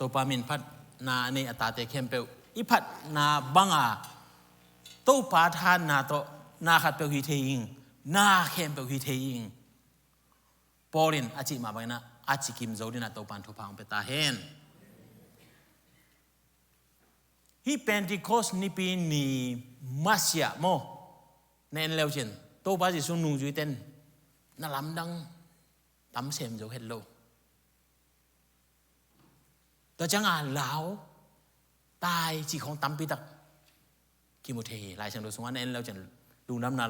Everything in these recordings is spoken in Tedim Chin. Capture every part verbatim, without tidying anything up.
Topa min phatna a nei a tate khempeuh i phatna banga Topa thahatna tawh na khatpeuh hi thei ing, na khempeuh hi thei ing. Paul in a cih mah bangin ah a cikim zo dingin ah Topa in thupha hong pia ta hen. Hih Pentecost nipi ni masiah maw, na en leu cin Topa Jesu nungzuite in na lamdang tam sem zo het lo. Tua cianga lau, tai cih khawng tampi tak kimu thei hi. Lai Siangtho sungah na en leu cin, Lungdamna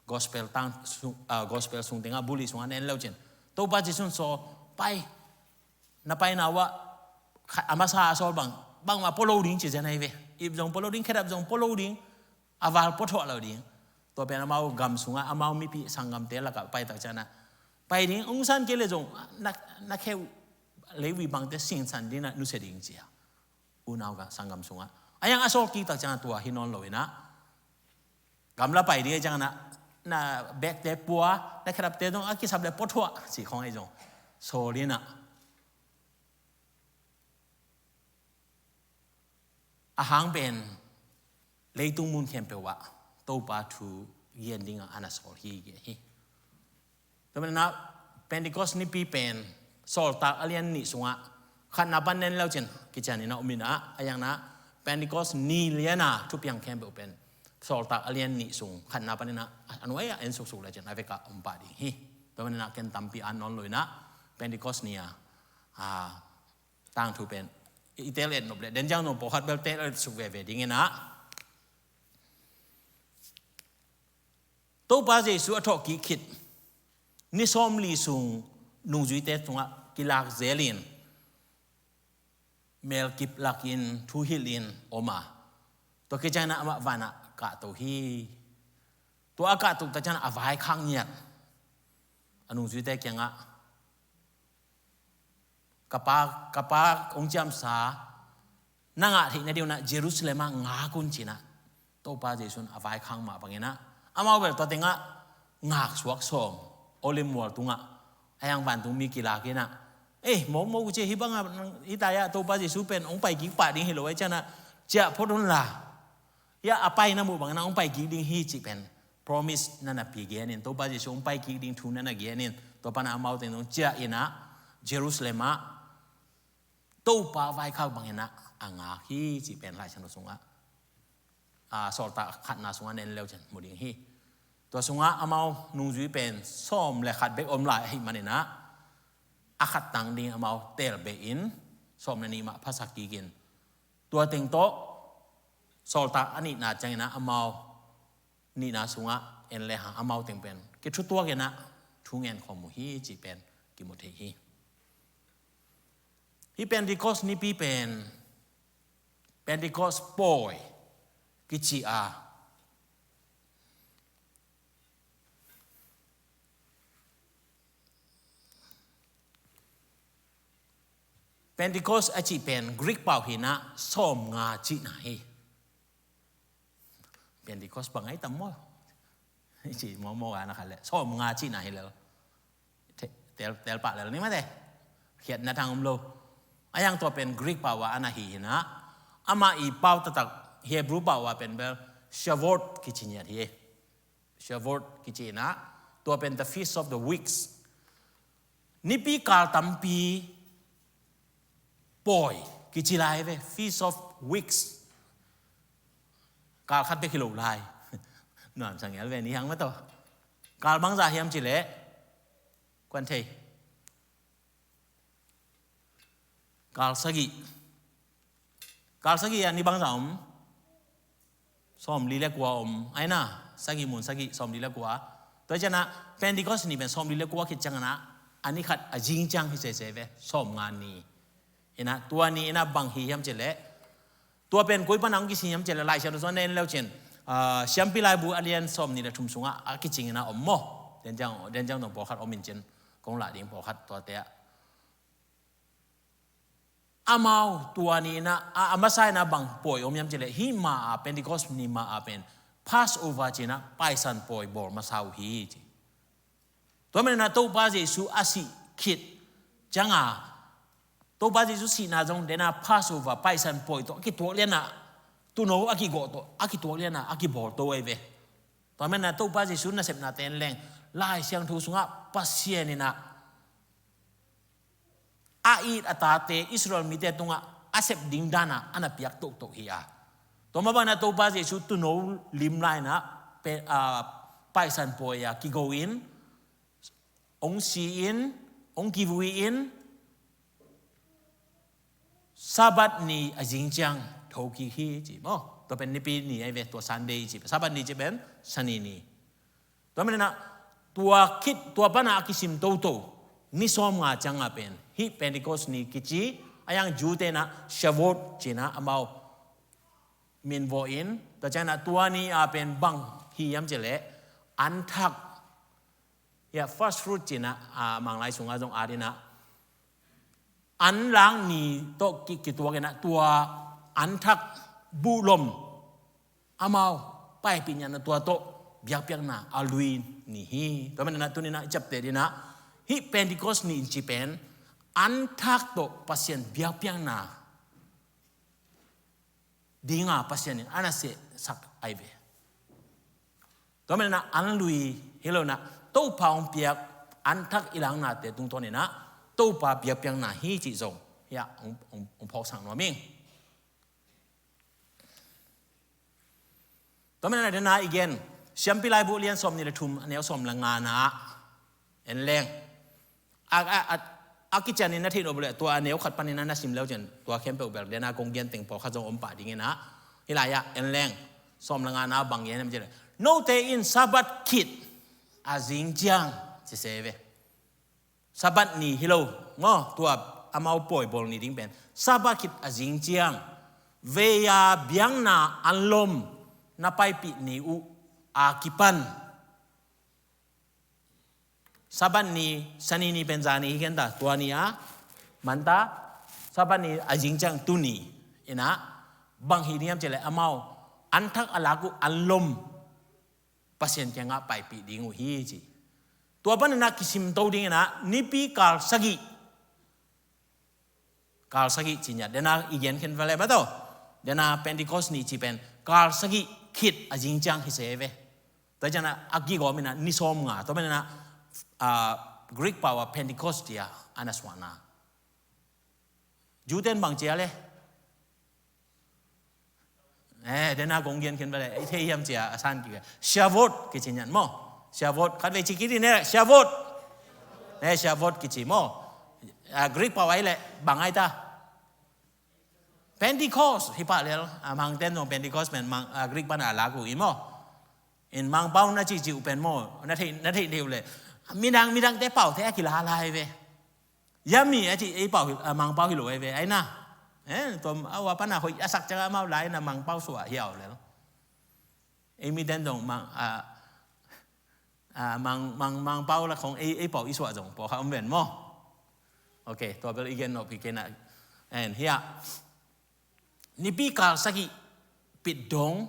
Gospel tang sung, ah, Gospel sung tengah buli sungah na en leu cin, Topa Jesu in sawl, pai, na paina uh ah khat a masa a sawl bang, bangmah pua lo ding ci zen ahi ve. Ip zong pua lo ding, khedap zong pua lo ding, a val pua thuah lo ding. Tua pen amau gam sungah, amau mipi sanggamte lakah pai tak ciangin ah, pai ding, ong san kei leh zong na, na kheu, Levi bangte singsan dingin ah nusia ding ci a, unau ka sanggam sungah. A yang a sawl kik tak ciangin ah tua hi nawn lo in ah, gamla pai ding a ciangin ah, na bekte pua, na khedapte zong a kisap leh pua thuah cih khawng ahi zong, sawl in ah, a hang pen leitung mun khempeuh ah Topa thu gen dingah a na sawl hi, gen hi. Tua manin ah Pentecost nipi pen Sawltak a lian nih sungah khatna pan na en leu cin kician in ah om in ah, a yang ah Pentecost ni lian a thupiang khempeuh pen Sawltak a lian nih sung khatna panin ah a nuai-ah en suksuk leu cin a vekah om pah ding hi. Tua manin ah ken tampi an nawn lo in ah Pentecost ni a, a, tangthu pen i tel et nop leh, den ciang zong pawlkhat bel tel et suk veve ding in ah, Topa Jesu a thawhkik khit ni sawmli sung nungzuite tungah kilak zelin, mel kiplakin, thuhilhin om a, tua kician ah amah vanah kahto hi. Tua a kahto tak ciangin a vaikhak ngiat a nungzuite kiangah, ka Pa, ka Pa hong ciamsa na ngah theih nading un ah Jerusalem ah ngak un ci-in ah Topa Jesu in a vaikhak mah bangin ah, amau bel tua tengah ngaksuak sawm, Olive mual tungah, a yang vantung mi kilak in ah, "Ei, mawkmawk uh ci, hih bangah hih tai-ah Topa Jesu pen hong paikik pah ding hi lo, ahih ciangin ah ciah phot un la. Hih a paina muh bangin ah hong paikik ding hi," cih pen promise na na pia gen in, Topa Jesu hong paikik ding thu na na gen in, tua pan ah amau teng zong ciah in ah Jerusalem ah Topa vaikhak bangin ah a ngak hi cih pen Lai Siangtho sungah, a, Sawltak khatna sungah na en leu cin mu ding hi. Tua sungah amau nungzui pen sawm le khat bek om lai ahih manin ah, a khat tang ding amau teel beh in, sawm le nih mah phasak kik in, tua teng tawh Sawltak a nihna ciangin ah amau nihna sungah en le hang amau teng pen kithutuak in ah thu ngen khawm uh hi cih pen kimu thei hi. Hih Pentecost nipi pen Pentecost pawi kici a, Pentecost a cih pen Greek pau hi-in ah sawmnga cihna hi. Pentecost bang ai tam maw? I cih mawkmawk a na khat leh sawmnga cihna hi lel. Te-, tel, tel pah lel ni mate. Khiatna thang om lo. A yang tua pen Greek pau a ana hi hi-in ah, amah i pau taktak Hebrew pau a pen bel Shavuot kici ngiat hi. Shavuot kici in ah, tua pen the Feast of the Weeks. Nipi kal tampi pawi kici lai ve, Feast of Weeks. Kal khat bek hi lo lai. Nuam sa ngel ve ni hang mah tawh. Kal bangzah hiam cih leh, kuan thei. Kal sagih. Kal sagih ah ni bangzah om? Sawmli le kua om. Ai na, sagih mun sagih, sawmli le kua. Tua ciangin ah Pentecost ni pen sawmli le kua khit ciangin ah, a ni khat a zing ciang hi sese ve, sawmnga ni. In ah, tua ni in ah bang hi hiam cih leh, tua pen koi pan a hong kici hiam cih leh, Lai Siangtho sungah na en leu cin, ah, Siampi Laibu a lian sawmnih le thum sungah a kicing in ah om maw? Den ciang, den ciang dong pawlkhat om in cin, kong lah ding pawlkhat tuate ah. Amau tua ni in ah, a, a masa in ah bang pawi om hiam cih leh, hih ma a, Pentecost ni ma a pen Passover ci-in ah Paisan pawi bawl masa uh hi ci. Tua manin ah Topa Jesu a sih khit ciang a, Topa Jesu sihna zong dena Passover Paisan pawi tawh a kituak lianah, tuuno a kigawh tawh a kituak lianah a kibawlto ahi ve. Tua manin ah Topa Jesu nasepnate en leng, Lai Siangtho sungah Pasian in ah a it a tate Israel mite tungah a sep ding danah a na piak tohtoh hi a. Tua mah bangin ah Topa Jesu tuuno lim lai-in ah pe-, ah, Paisan pawi a kigo in, hong si in, hong kivui in, Sabbath ni a zing ciang thokik hi ci maw. Tua pen Nipi ni ahi ve, tua Sunday ci. Sabbath ni ci pen Sani ni. Tua manin ah tua khit, tua panah a kisim toto ni sawmnga ciangah pen hih Pentecost ni kici, a yang Jew-te in ah Shavuot ci-in ah amau min vawh in, tua ciangin ah tua ni-a pen bang hi hiam cih leh, an thak, ya, first fruit ci-in ah, a, Manglai sungah zong at in ah, an lak ni tawh ki-, kituak in ah, tua an thak buhlom amau paipih ngiatna tua tawh biakpiakna a lui ni hi. Tua manin ah tuni-in ah i ciapteh dingin ah hih Pentecost ni in ci pen an thak tawh Pasian biakpiakna dinga Pasian in a na sehsak ahi ve. Tua manin ah an lui hi lo-in ah Topa hong piak an thak i laknate tungtawnin ah Topa biakpiakna hi cih zong, ya, hong, hong, hong phawksak nuam ing. Tua manin ah dena i gen, Siampi Laibu lian sawmnih le thum, a neu sawm le ngana ah en leng. A, a, a, a kicianin na theih nop leh tua a neu khat panin ah na sim le uh ciang, tua khempeuh bel dena kong gen teng pawlkhat zong om pah dingin ah. Hih lai-ah en leng, sawm le ngana bang gen hiam cih leh, note in Sabbath khit a zing ciang, ci se ve. Sabbath ni hi lo maw, tua amau pawi bawl ni ding pen, Sabbath khit a zing ciang vei-a biakna anlom na paipih ni uh a kipan. Sabbath ni, Sani ni pen zani hi kei ta, tua ni-a man ta, Sabbath ni a zing ciang tuni in ah bang hi ding hiam cih leh amau an thak a lak uh anlom Pasian kiangah paipih ding uh hi ci. Tua panin ah kisimto dingin ah Nipi kal sagih, kal sagih ci ngiat, dena i gen khin va le maw. Dena Pentecost ni ci pen kal sagih khit a zing ciang hi se ve. Tua ciangin ah a kigawm in ah ni sawmnga, tua manin ah, ah, Greek pau ah Pentecost ci-a a na suahna. Jew-te'n bang ci a le? Eh, dena kong gen khin va le, i thei hiam ci-a a san kik a, Shavuot kici ngiat maw. Shavuot, khatvei ci kik ding ne, Shavuot. Eh, Shavuot kici maw. Ah, Greek pau ah leh bang ahi ta? Pentecost hi pah lel. Ah, Mangte'n zong Pentecost pen Mang, ah, Greek pan a lak uh hi maw. In Mangpau na cihcih uh pen maw, na theih, na theih deuh leh, midang, midangte paute a kila lai ve. Yummy a cih ei pau hi, ah, Mangpau hi lo ahi ve, ai na. Eh, tua a ua pan a hoih a sak ciang amau lai in ah Mangpau suah hiau lel. Ei mite'n zong Mang, ah, ah, Mang, Mang, Mangpau la khong ei, ei pau i suah zong pawlkhat om ven maw. Ok, tua bel i gen nop hi kei na. En, hiah Nipi kal sagih pit dong,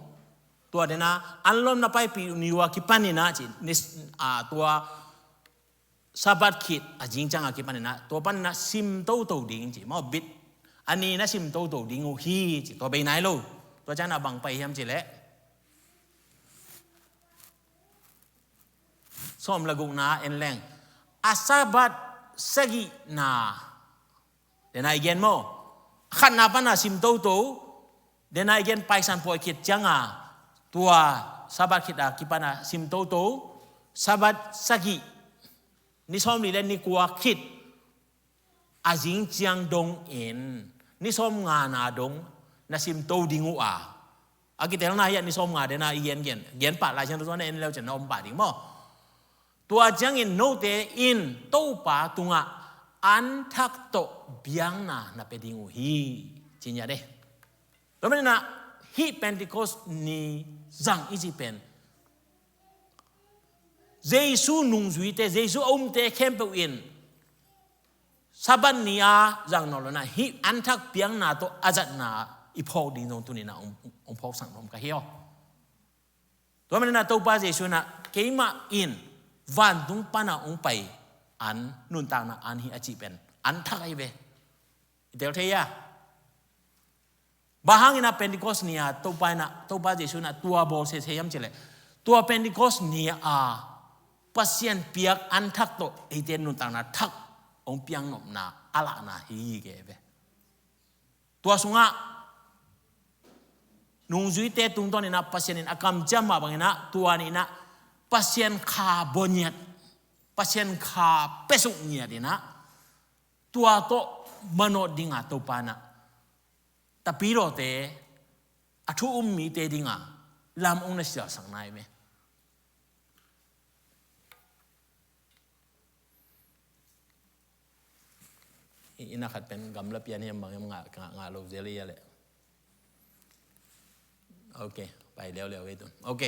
tua dena anlom na paipih ni uh a kipanin ah ci, ni, ah, tua Sabbath khit a zing ciang a kipanin ah, tua panin ah sim toto ding ci maw, bit a ni na sim toto ding uh hi ci, tua bei nai lo. Tua ciangin ah bang pai hiam cih leh, sawm le gukna en leng, a Sabbath sagihna, dena i gen maw, khatna pan a sim toto, dena i gen Paisan pawi khit ciang a, tua Sabbath khit a kipan a sim toto, Sabbath sagih, ni sawmli le ni kua khit a zing ciang dongin ni sawmngana dong na sim to ding uh a, a kitelna hiah ni sawmnga dena i gen, gen, gen pah Lai Siangtho na en leu ciang na om pah ding maw. Tua ciangin note in Topa tungah an thak tawh biakna na pia ding uh hi, ci ngiat e. Tua manin ah hih Pentecost ni zang i cih pen Jesu nungzuite, Jesu a umte khempeuh in Sabbath ni a zang nawn lo-in ah hih an thak biakna tawh a zatna i phawk ding zong tuni-in ah hong, hong phawksak nuam ka hi aw. Tua manin ah Topa Jesu in ah keimah in vantung pan a hong pai an, nuntakna an hi a cih pen an thak ahi ve. I tel thei a. Bang hangin ah Pentecost ni-a Topa in ah, Topa Jesu in ah tua bawl sese hiam cih leh, tua Pentecost ni-a Pasian piak an thak tawh eite nuntakna thak hong piang nopna a lahna hi hi kei ve. Tua sungah nungzuite tungtawn in ah Pasian in a kamciam mah bangin ah tua ni in ah Pasian kha bawl ngiat, Pasian kha piasuk ngiat in ah tua tawh manawh dingin ah Topa in ah tapidawte, a thu um mite dingin ah lam hong na sialsak nai ve. I, i na khat pen gamla pian hiam bang hiam ngah, ngah, ngah lo zel hi a leh. Ok, pai leuleu kei tun. Ok.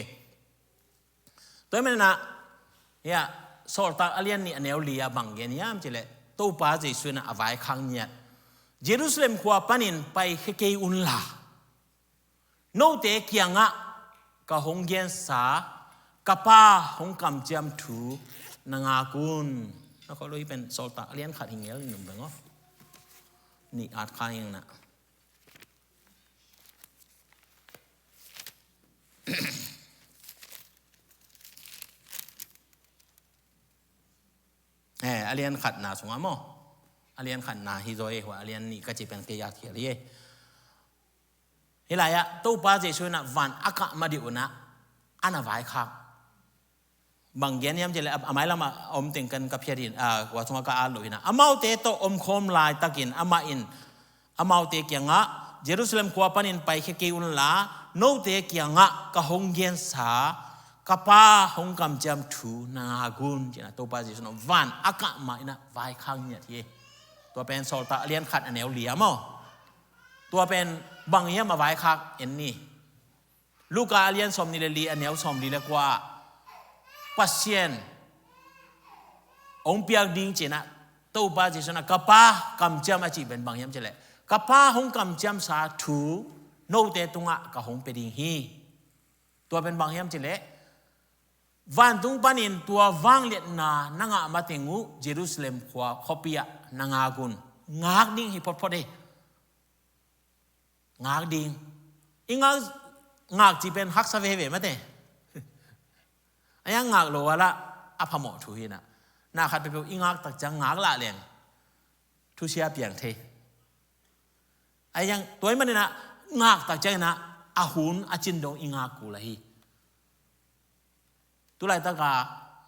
Tua hi manin ah, hiah, Sawltak a lian nih a neu li ah bang gen hiam cih leh, Topa Jesu in ah a vaikhak ngiat, Jerusalem khua panin paikhia kei unla, note kiangah ka hong gensa ka Pa hong kamciam thu na ngak un. Na khawh lo hi pen Sawltak a lian khat hi ngel in um beng aw. Nih at kha ing na. Eh, a lian khatna sungah maw? A lian khatna hi zaw e, hua a lian nih ka ci pen kei a khial hi e. Hih lai-ah Topa Jesu in ah van a kah ma dih un ah a na vaikhak. Bang gen hiam cih leh, a, a mailam ah a om teng kan ka phiat in, a, kua sungah ka at loh hi na. Amaute tawh omkhawm laitakin amah in amaute kiangah, Jerusalem khua panin paikhia kei unla, note kiangah ka hong gensa ka Pa hong kamciam thu na ngak un, ci-in ah Topa Jesu in ah van a kah ma in ah vaikhak ngiat hi. Tua pen Sawltak a lian khat a neu li ah maw? Tua pen bang hiam a vaikhak en ni. Luka a lian sawmnih le li a neu sawmli le kua ah Pasian hong piak ding ci-in ah Topa Jesu in ah ka Pa kamciam a cih pen bang hiam cih leh, ka Pa hong kamciamsa thu note tungah ka hong pia ding hi. Tua pen bang hiam cih leh, vantung panin tua vangliatna na ngah mateng uh Jerusalem khua khuapi ah na ngak un. Ngak ding hi photphot hi. Ngak ding. I ngak, ngak cih pen haksa veve mate. A yang ngak lo a lah a phamawh thu hi na. Na khat peuhpeuh i ngak tak ciang ngak lah leng thusia piang thei. A yang tua hi manin ah ngak tak ciangin ah a hun a cin dong i ngak kul ahi. Tulaitak a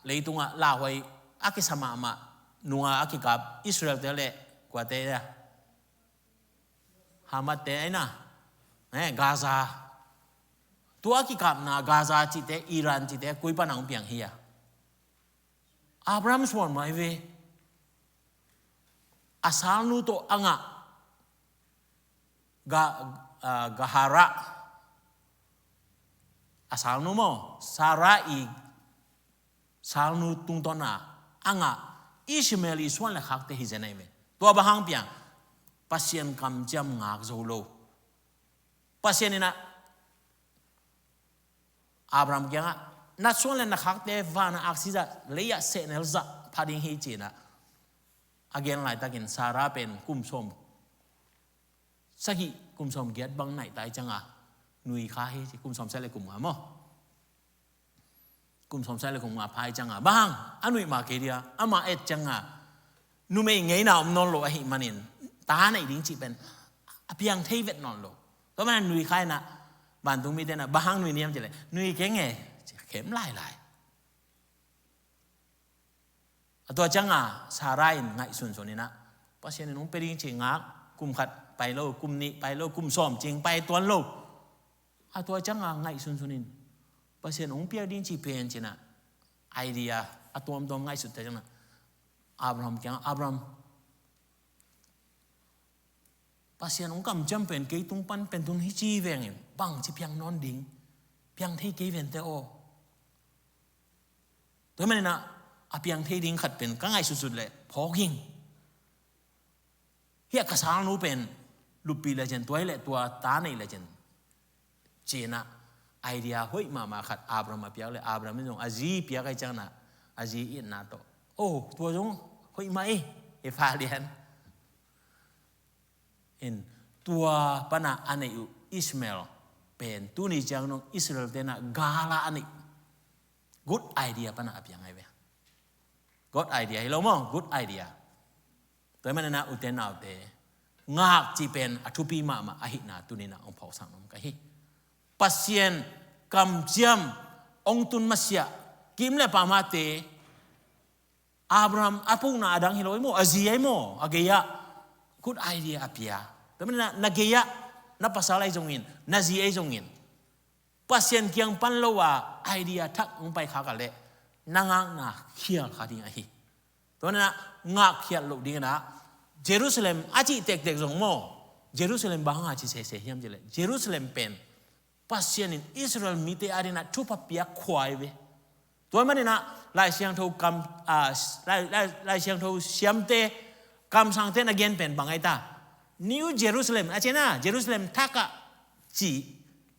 leitungah lauhuai a kisa mahmah, nunga a kikap Israel-te le kuate a, Hamas-te ahi na, eh, Gaza. Tua a kikapna Gaza cihte, Iran cihte koi pan a hong piang hi a? Abraham suan mah hi ve. A salnu tawh a ngah Ga, ah, Gahara, a salnu maw, Sarah i salnu tungtawn a a ngah Ishmael i suan le khakte hi zen ahi ve. Tua bang hang piang? Pasian kamciam ngak zo lo. Pasian in ah Abraham kiangah, na suan le na khakte van ah aksi zah, lei ah sehnel zah pha ding hi, ci-in ah a gen laitakin Sarah pen kum sawm sagih, kum sawm giat bang naih ta ahih ciangin nui kha hi ci, kum sawm sagih le kum nga maw? Kum sawm sagih le kum nga pha ahih ciangin, bang hang, a nuih mah kei dia, amah et ciangin numei ngeina om nawn lo ahih manin ta neih ding cih pen a piang thei vet nawn lo. Tua manin nui kha in ah, vantung mite in ah bang hang nui ni hiam cih leh, nui keng e, ci khem lailai. A tua ciangin Sarah in ngaihsunsun in ah, Pasian in hong pia ding ci ngak, kum khat pai lo, kum nih pai lo, kum sawm cing pai tuan lo. A tua ciangin ngaihsunsun in, Pasian hong piak ding ci pen ci-in ah, idea a tuamtuam ngaihsut te ciangin ah, Abraham kiangah, Abraham, Pasian hong kamciam pen kei tung pan pen tun hi ci veng in, bangci piang nawn ding, piang thei kei vente aw. Tua hi manin ah, a piang thei ding khat pen ka ngaihsutsut leh phawk ing. Hiah ka salnu pen luppi le cin, tua hi leh tua ta neih le cin, ci-in ah idea hoih mahmah khat Abraham a piak leh, Abraham in zong a zi piak ahih ciangin ah, a zi itna tawh, oh, tua zong hoih mah e, e fa lian. In tua pana a neih uh Ishmael pen tuni ciang nong Israel tena gala a neih uh. Good idea pana a piang ai ve. Good idea hi lo maw? Good idea. Tua hi manina ute naute, ngak cih pen a thupi mahmah ahihna tunina hong phawksak nuam ka hi. Pasian kamciam hong tun masiah kim le pamate, Abraham a pukna a dang hi lo ei maw, a zi ei maw, a gei-ah good idea a pia. Tua manina na gei-ah na pasal ei zongin, na zi ei zongin, Pasian kiang pan lo a idea thak hong pai kha ka leh na ngakna khial kha ding ahi. Tua manina ngak khial loh dingina Jerusalem a cih tektek zong maw, Jerusalem bang hanga ci sese hiam cih leh Jerusalem pen Pasian in Israel mite adingina thupha piak khua hi ve. Tua manina Lai Siangtho kam, a, Lai, Lai, Lai Siangtho siamte, kamsangte na gen pen bang ai ta? New Jerusalem a cihna, Jerusalem thak ah ci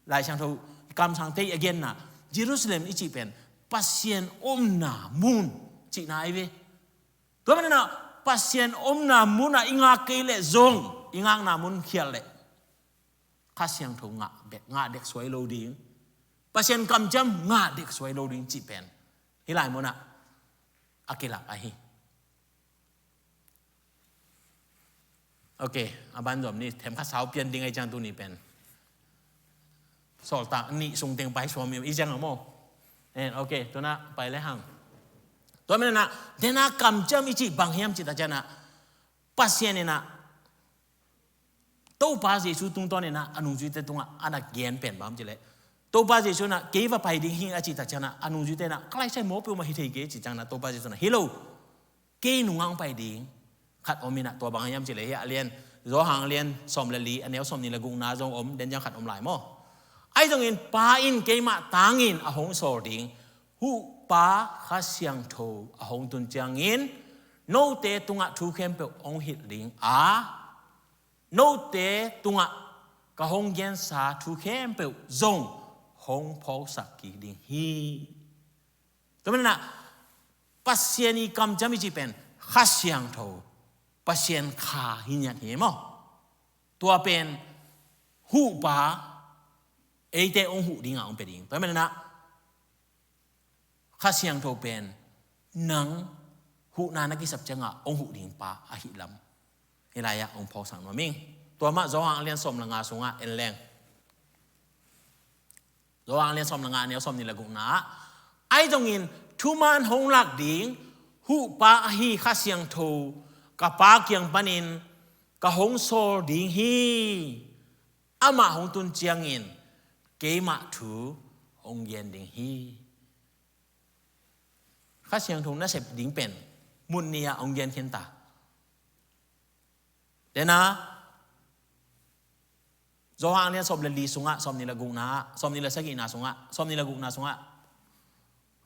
Lai Siangtho kamsangte i a genna Jerusalem i cih pen Pasian omna mun cihna ai ve. Tua manina Pasian omna mun ah i ngak kei leh zong i ngakna mun khial leh Kha Siangtho ngah dek, ngah dek suai lo ding. Pasian kamciam ngah dek suai lo ding cih pen hih lai munah a kilak ahi. Ok, a ban zom ni, themkhat sau pian ding ai ciang tuni pen Sawltak nih sung teng pai suam i ciang a maw? En, ok, tuna pai le hang. Tua manina dena kamciam i cih bang hiam cih ta ciangina Pasian ina Topa Jesu tungtawn ina a nungzuite tungah a na gen pen bang hiam cih leh Topa Jesu ina kei va pai ding hi a cih ta ciangina a nungzuite ina ka lai sai mawpi uma hi thei kei cih ciangina Topa Jesu ina hi lo. Kei nungah hong pai ding khat om ina tua bang hiam cih leh hi a lian, Johan a lian sawm le li a neu sawm ni le gukna zong om, den ciang khat om lai maw? Ai zongin Pa in keimah tangin a hong sawl ding Huhpa Kha Siangtho a hong tun ciangin note tungah thu khempeuh hong hilh ding a, note tungah ka hong gensa thu khempeuh zong hong phawksak kik ding hi. Tua manina Pasian i kamciam i cih pen Kha Siangtho, Pasian Kha hi ngiat hi maw? Tua pen Huhpa eite hong huh dinga hong pia ding. Tua manina Kha Siangtho pen nang huhna na kisap cianga hong huh ding pa ahi lam hih lai-ah hong phawksak nuam ing. Tua mah Johan a lian sawm le nga sungah en leng. Johan a lian sawm le nga a neu sawm ni le gukna ah, ai zongin thuman hong lak ding Huhpa ahi Kha Siangtho ka Pa kiang panin ka hong sawl ding hi. Amah hong tun ciangin keimah thu hong gen ding hi. Kha Siangtho nasep ding pen mun ni-ah hong gen khin ta. Dena Johan a lian sawm le li sungah, sawm ni le gukna, sawm ni le sagihna sungah, sawm ni le gukna sungah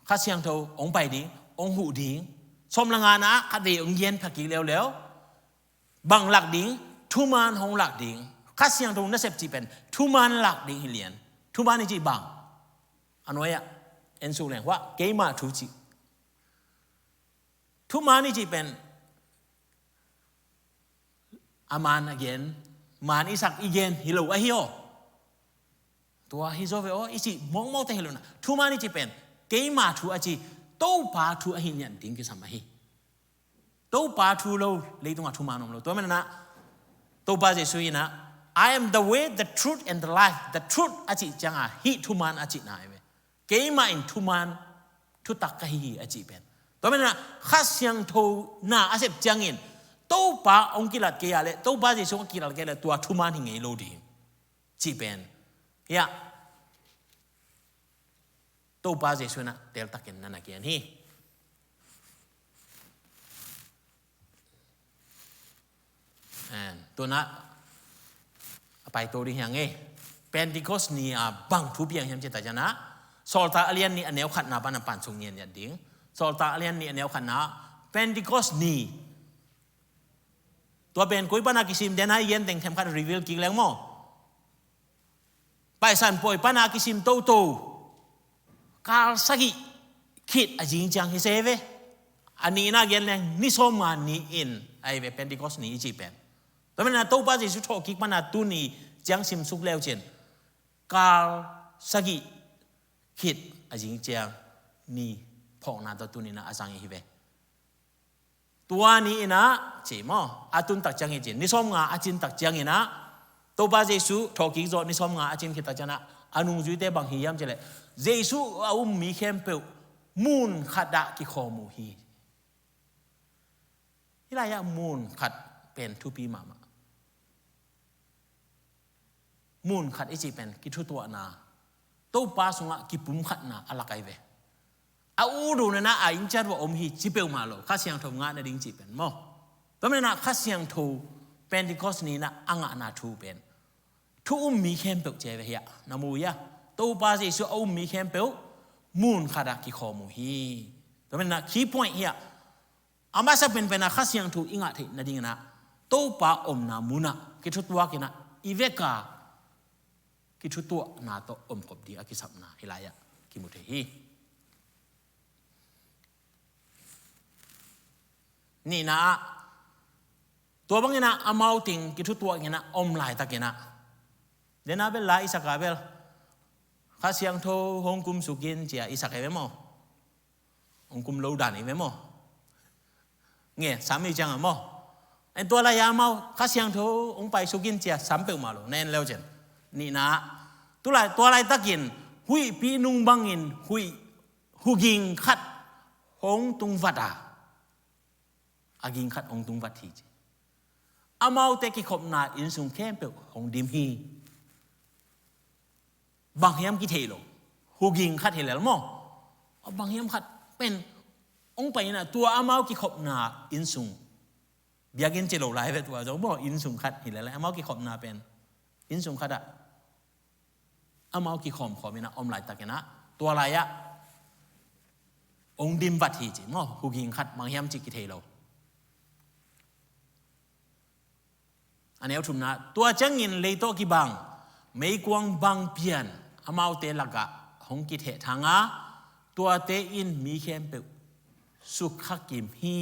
Kha Siangtho hong pai ding, hong huh ding. Sawm le ngana khatvei hong gen pha kik leuleu. Bang lak ding, thuman hong lak ding. Kha Siangtho nasep cih pen thuman lak ding hi lian. Thuman i cih bang? A nuai-ah en suk leng, huah keimah thu cih. Thuman i cih pen a man a gen, man i sak i gen hi lo ahi aw. Tua hi zaw ve aw i cih mawkmawkte hi lo na. Thuman i cih pen keimah thu a ci, Topa thu ahi ngiat ding kisam ahi. Topa thu lo leitungah thuman om lo. Tua manina Topa Jesu ina, "I am the way, the truth and the life." The truth a cih cianga hih thuman a cihna hi ve. Keimah in thuman thutak ka hi hi a cih pen. Tua manina Kha Siangtho na a sep ciangin Topa hong kilat kei a le, Topa Jesu hong kilat kei a le tua thuman hi ngei lo ding cih pen. Hiah Topa Jesu na teltakin na na gen hi. And tuna a paito ding hiang e. Pentecost ni a bang thu piang hiam cih ta ciangina Sawltak a lian nih a neu khatna pana pan sung ngian ngiat ding. Sawltak a lian nih a neu khatna Pentecost ni. Tua pen koi pana kisim den a i gen teng themkhat reveal kik leng maw? Paisan pawi pana kisim toto. Kal sagih khit a zing ciang hi se ve. A nihna gen leng ni sawm nga ni in ahi ve Pentecost ni i cih pen. Tua manin ah Topa Jesu thawhkik pan ah tuni ciang simsuk leucin kal sagih khit a zing ciang ni phawkna tawh tuni-in ah a zang i hi ve. Tua ni-in ah ci maw, a tun tak ciangin ci, ni sawmnga a cin tak ciangin ah Topa Jesu thawhkik zawh ni sawmnga a cin khit tak ciangin ah a nungzuite bang hi hiam cih leh Jesu a um mi khempeuh mun khat ah kikhawm uh hi. Hih lai-ah mun khat pen thupi mahmah. Mun khat i cih pen kithutuahna, Topa sungah kipumkhatna a lak ahi ve. A ut uh nana a inn ciat uh a om hi ci peuhmah lo, Kha Siangtho ngah nading cih pen maw. Tua manin ah Kha Siangtho Pentecost ni-in ah a ngahna thu pen thu um mi khempeuh ci ahi ve hiah, na mu hiah. Topa Jesu a um mi khempeuh mun khat ah kikhawm uh hi. Tua manin ah key point hiah, a masa penpen ah Kha Siangtho i ngah theih nadingin ah Topa omna munah kithutuak in ah i vek a kithutuahna tawh omkop ding a kisapna hih lai-ah kimu thei hi. Nihna ah, tua bangin ah amau teng kithutuak in ah om laitakin ah, dena bel la i sak a bel, Kha Siangtho hong kumsuk in ci-a i sak hi ve maw. Hong kum lo dan hi ve maw. Nge, sam hi ciang a maw. En tua lai-a amau Kha Siangtho hong paisuk in ci-a sam peuhmah lo, na en leucin. Nihna, tu lai, tua laitakin huihpi nung bangin huih, huging khat hong tungvat a, a ging khat hong tungvat hi ci. Amaute kikhopna innsung khempeuh hong dim hi. Bang hiam kithei lo. Huging khat hi lel maw. Bang hiam khat pen hong pai in ah tua amau kikhopna innsung. Biakinn ci lo lai ve tua zong maw, innsung khat hi lel, amau kikhopna pen innsung khat ah amau kikhawmkhawm in ah om laitakin ah tua lai-ah hong dimvat hi ci maw, huging khat bang hiam cih kithei lo. A neu thumna, tua ciangin lei tawh kibang meikuang bang pian amaute lakah hong kithehthang a, tuate in mi khempeuh sukha kim hi.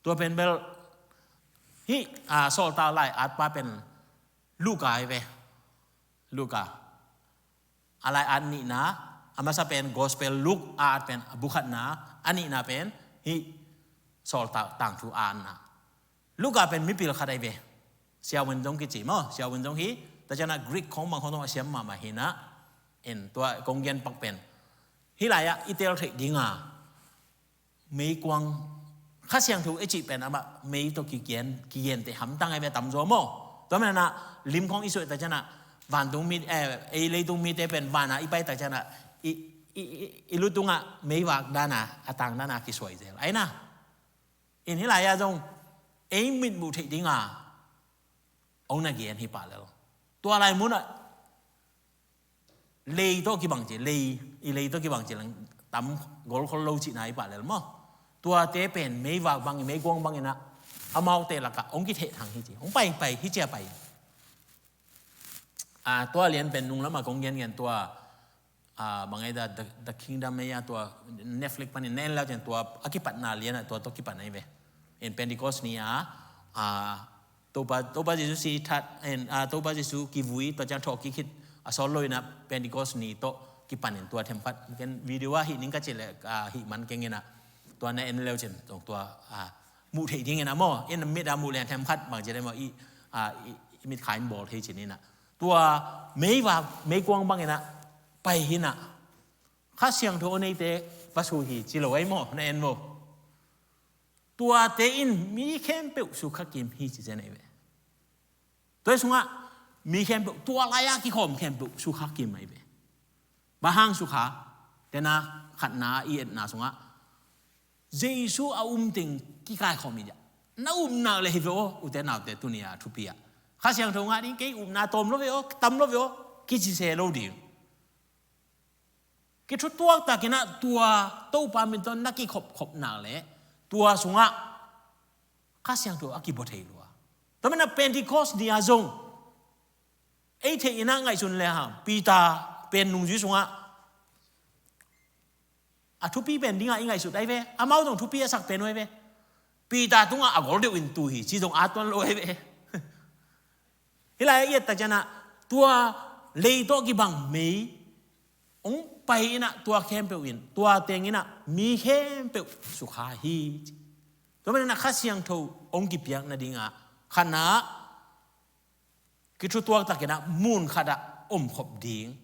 Tua pen bel hih, a, Sawltak lai-atpa pen Luka hi ve. Luka. A lai-at nihna, a masa pen Gospel Luke a at pen a bu khatna, a nihna pen hih Sawltak tangthu a atna. Luka pen mipil khat ahi ve. Siawen zong kici maw, siawen zong hi, tua ciangin ah Greek khawng bang khawng zong a siam mahmah hi in ah, en tua kong gen pak pen hih lai-ah i tel theih ding a, meikuang, Kha Siangtho i cih pen amah mei tawh kigen, kigenteh hamtang ahi ve, tamzaw maw. Tua manin ah lim khawng i suah tak ciangin ah vantung mi, eh, ei leitung mite pen van ah i pai tak ciangin ah i, i, i, i lu tungah meivak dan a, a tang dan a kisuai zel ahi na. En hih lai-ah zong ei mitmuh theih ding a hong na gen hi pah lel. Tua lai munah lei tawh kibang ci, lei, i lei tawh kibang ci leng tam golkhol lo cihna hi pah lel maw. Tuate pen meivak bangin, meikuang bangin ah amaute lakah hong kithehthang hi ci. Hong pai, pai, hi ci a pai. A, tua lian pen nung lamah kong gengen tua, a, bang ei dah, The, The Kingdom ei a, tua Netflix panin na en leu ciang tua a kipatna lian ah tua tawh kipan ahi ve. En Pentecost ni a, a, Topa, Topa Jesu si that, en, a, Topa Jesu kivui, tua ciang thawhkik khit a sawt lo in ah Pentecost ni tawh kipanin tua themkhat. Ken video ah hih ning ka cih leh, a, hih man keng in ah. Tua na en leu ciang, tua, a, muh theih ding in ah maw. En mit a muh leng themkhat bang ci leh maw, i, a, i, i mitkha in bawl thei cin in ah. Tua meivak, meikuang bang in ah, pai hi in ah. Kha Siangtho a neite va su hi, ci lo ahi maw, na en maw. Tuate in mi khempeuh sukha kim hi ci zen ahi ve. Tua hi sungah mi khempeuh, tua lai-a kikhawm khempeuh sukha kim ahi ve. Bang hang sukha, tena khatna i etna sungah Jesu a um teng kikaikhawm hi dia. Na upna le hi ve aw, ute naute tuni a thupi ah. Kha Siangtho ngah ding, kei upna tawm lo ve aw, tam lo ve aw, kici se lo ding. Kithutuak takin ah tua Topa min tawh na kikhopkhop nak leh tua sungah Kha Siangtho a kibua thei lua. Tua manin ah Pentecost ni a zong ei theih in ah ngaihsun le hang, Peter pen nungzui sungah a thupi pen dingah i ngaihsut ahi ve. Amau zong thupi a sak pen uh ahi ve. Peter tungah a gol deuh in tu hi, ci zong a tuan lo ei ve. Hih lai-ah i et tak ciangah tua lei tawh kibang mei hong pai inah tua khempeuh in, tua teng inah mi khempeuh sukha hi. Tua maninah Kha Siangtho hong kipiak nadingah khatna kithutuak takinah mun khatah omkhop ding,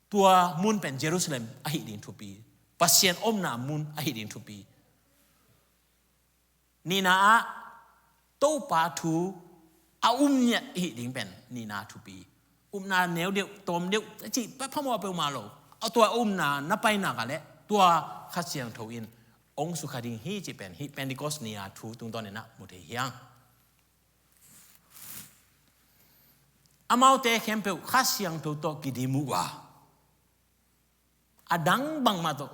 tua mun pen Jerusalem ahi ding thupi, Pasian omna mun ahi ding thupi. Nihna ah Topa thu a um ngiat ihi ding pen nihna thupi. Upna neu deuh, tawm deuh a cih phamawh peuhmah lo. A tua upna na painak ah le tua Kha Siangtho in hong sukha ding hi cih pen hih Pentecost ni-a thu tungtawn inah mu thei hi hang. Amaute khempeuh Kha Siangtho tawh kidim uh a, a dang bangmah tawh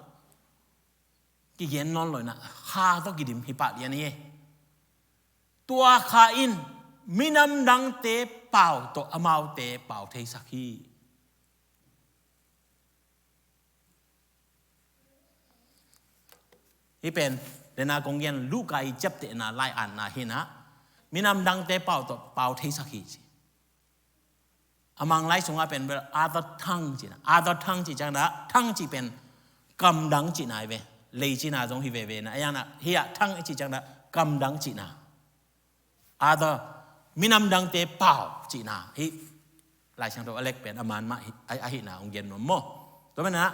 kigen nawn lo inah Kha tawh kidim hi pah lian hi. Tua Kha in minam dangte pau tawh amaute pau theisak hi. Hih pen dena kong gen Luka i ciaptehna lai-atna hinah minam dangte pau tawh pau theisak hi ci. A Mang lai sungah pen bel other tongue cihna, other tongue cih ciangah tongue cih pen kamdang cihna hi ve. Lei cihna zong hi veve na, a yangah hiah tongue i cih ciangah kamdang cihna. Other, minam dangte pau cihna hi. Lai Siangtho a lek pen a man mah ahihna hong gen nuam maw? Tua maninah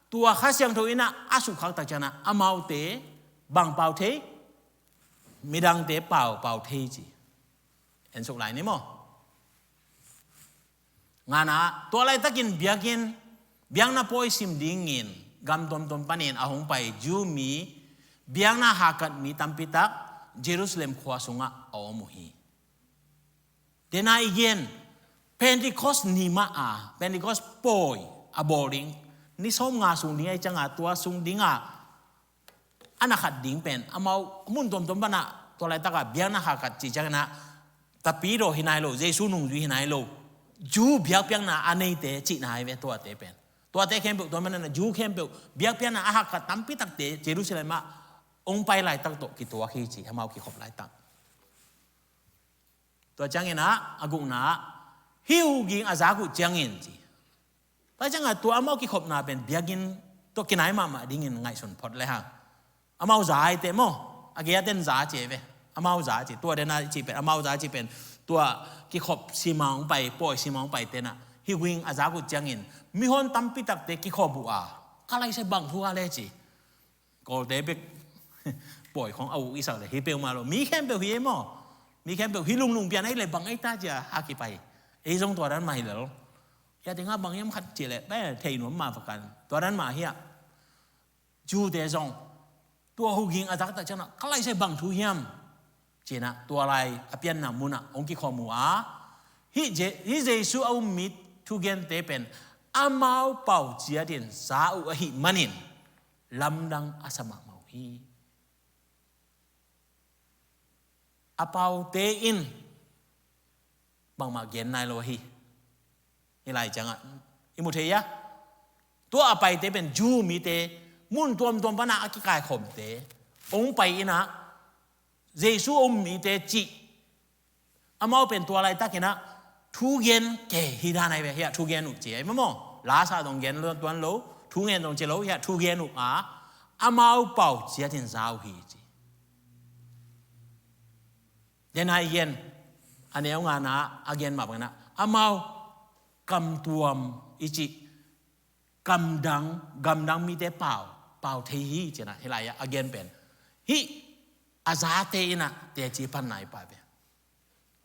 tua Kha Siangtho inah a sukkhak tak ciangah amaute bang pau thei, midangte pau pau thei ci. En suk lai ni maw? Ngana, tua laitakin biakinn, biakna pawi sim dingin gam tuamtuam panin a hong pai Jew mi, biakna hahkat mi tampitak Jerusalem khua sungah a om uh hi. Dena i gen Pentecost ni mah a, Pentecost pawi a bawl ding, ni sawm nga sung ding a i ciangah tua sung dingah a na khat ding pen amau mun tuamtuam panah tua laitakah biakna hahkat cih ciangah Tapidaw hi nai lo, Jesu nungzui hi nai lo, Jew biakpiakna a neite cihna hi ve tuate pen. Tuate khempeuh tua maninah Jew khempeuh biakpiakna a hahkat tampitakte Jerusalem ah hong pai laitak tawh kituak hi ci, amau kikhop laitak. Tua cianginah a gukna ah hih huging a zak uh ciangin ci. Tua ciangah tua amau kikhopna pen biakinn tawh kinai mahmah dingin ngaihsun phot le hang. Amau za aite maw? A gei-a ten za ci ve. Amau za ci. Tua dena cih pen amau za cih pen tua kikhop sima hong pai, pawi sima hong pai tenah hih huging a zak uh ciangin mihon tampitakte kikhop uh a, ka laise bang thu a le ci. Kawlte bek pawi khong a uk i sak le hi peuhmah lo. Mi khempeuh hi ei maw? Mi khempeuh hi lunglung pian ei le bang ei ta cia a kipai. Ei zong tua dan mah hi lel. Hia tengah bang hiam khat ci le thei nuam mah vakan. Tua dan mah hiah Jew-te zong tua huging a zaktak cianah ka laise bang thu hiam? Cinah tua lai a pianna munah hong kikhawm uh a, hih Je-, hih Jesu a um mi thugente pen amau pau ciatin za uh ahih manin lamdang a sa mahmah uh hi. A paute in bangmah gen nai lo ahi. Hih lai ciangah i mu thei a, tua a paite pen Jew mite, mun tuamtuam panah a kikaikhawmte hong pai inah Jesu a um mite cih. Amau pen tua laitakinah thugen ke hi dan ahi ve. Hiah thugen uh ci ahi mamaw. Lasa dong gen tuan lo, thugen dong ci lo, hiah thugen uh a, amau pau ciatin za uh hi ci. Dena i gen a neu ngana a gen mah bangin ah amau kamtuam i cih, kamdang, gamdang mite pau, pau thei hi cinah hih lai-ah a gen pen hih a zate inah teci panna i pai ve.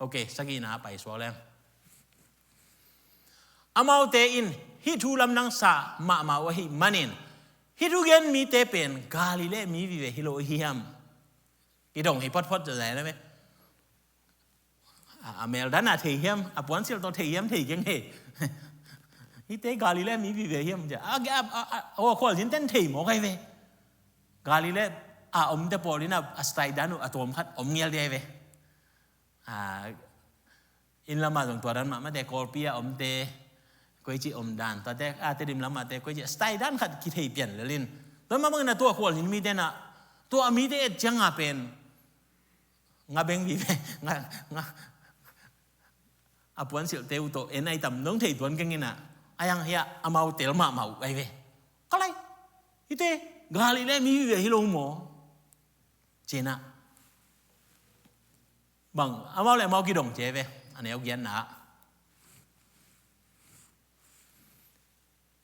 Ok, sagihna pai suak leng. Amaute in hih thu lamdang sa mahmah uh ahih manin hih thugen mite pen Galilee mi vive hi lo ahi hiam? Kidong hi photphot zaizai na ve. A, a mel dan a thei hiam, a puansilh tawh thei hiam, thei keng he. Hihte Galilee mi vive hiam cia. A, a, a, a, a khualzin ten thei mawk ahi ve. Galilee a omte pawl in a, a style dan uh a tuam khat om ngial dih ahi ve. A, inn lamah zong tua dan mah mate, Kawlpi a omte koici om dan, tuate a Tedim lamahte koici style dan khat kithei pian lel in. Tua mah bangin a tua khualzin mite na, tua mite et cianga pen Nga beng vive, nga, nga. A puansilhte uh tawh en ai tam nong thei tuan keng inah, a yang hiah amau tel mahmah uh ai ve. Ka lai, hihte Galilee mi vive hi lo maw? Cinah bang amau le amau kidong ci ai ve. A neu giatna ah,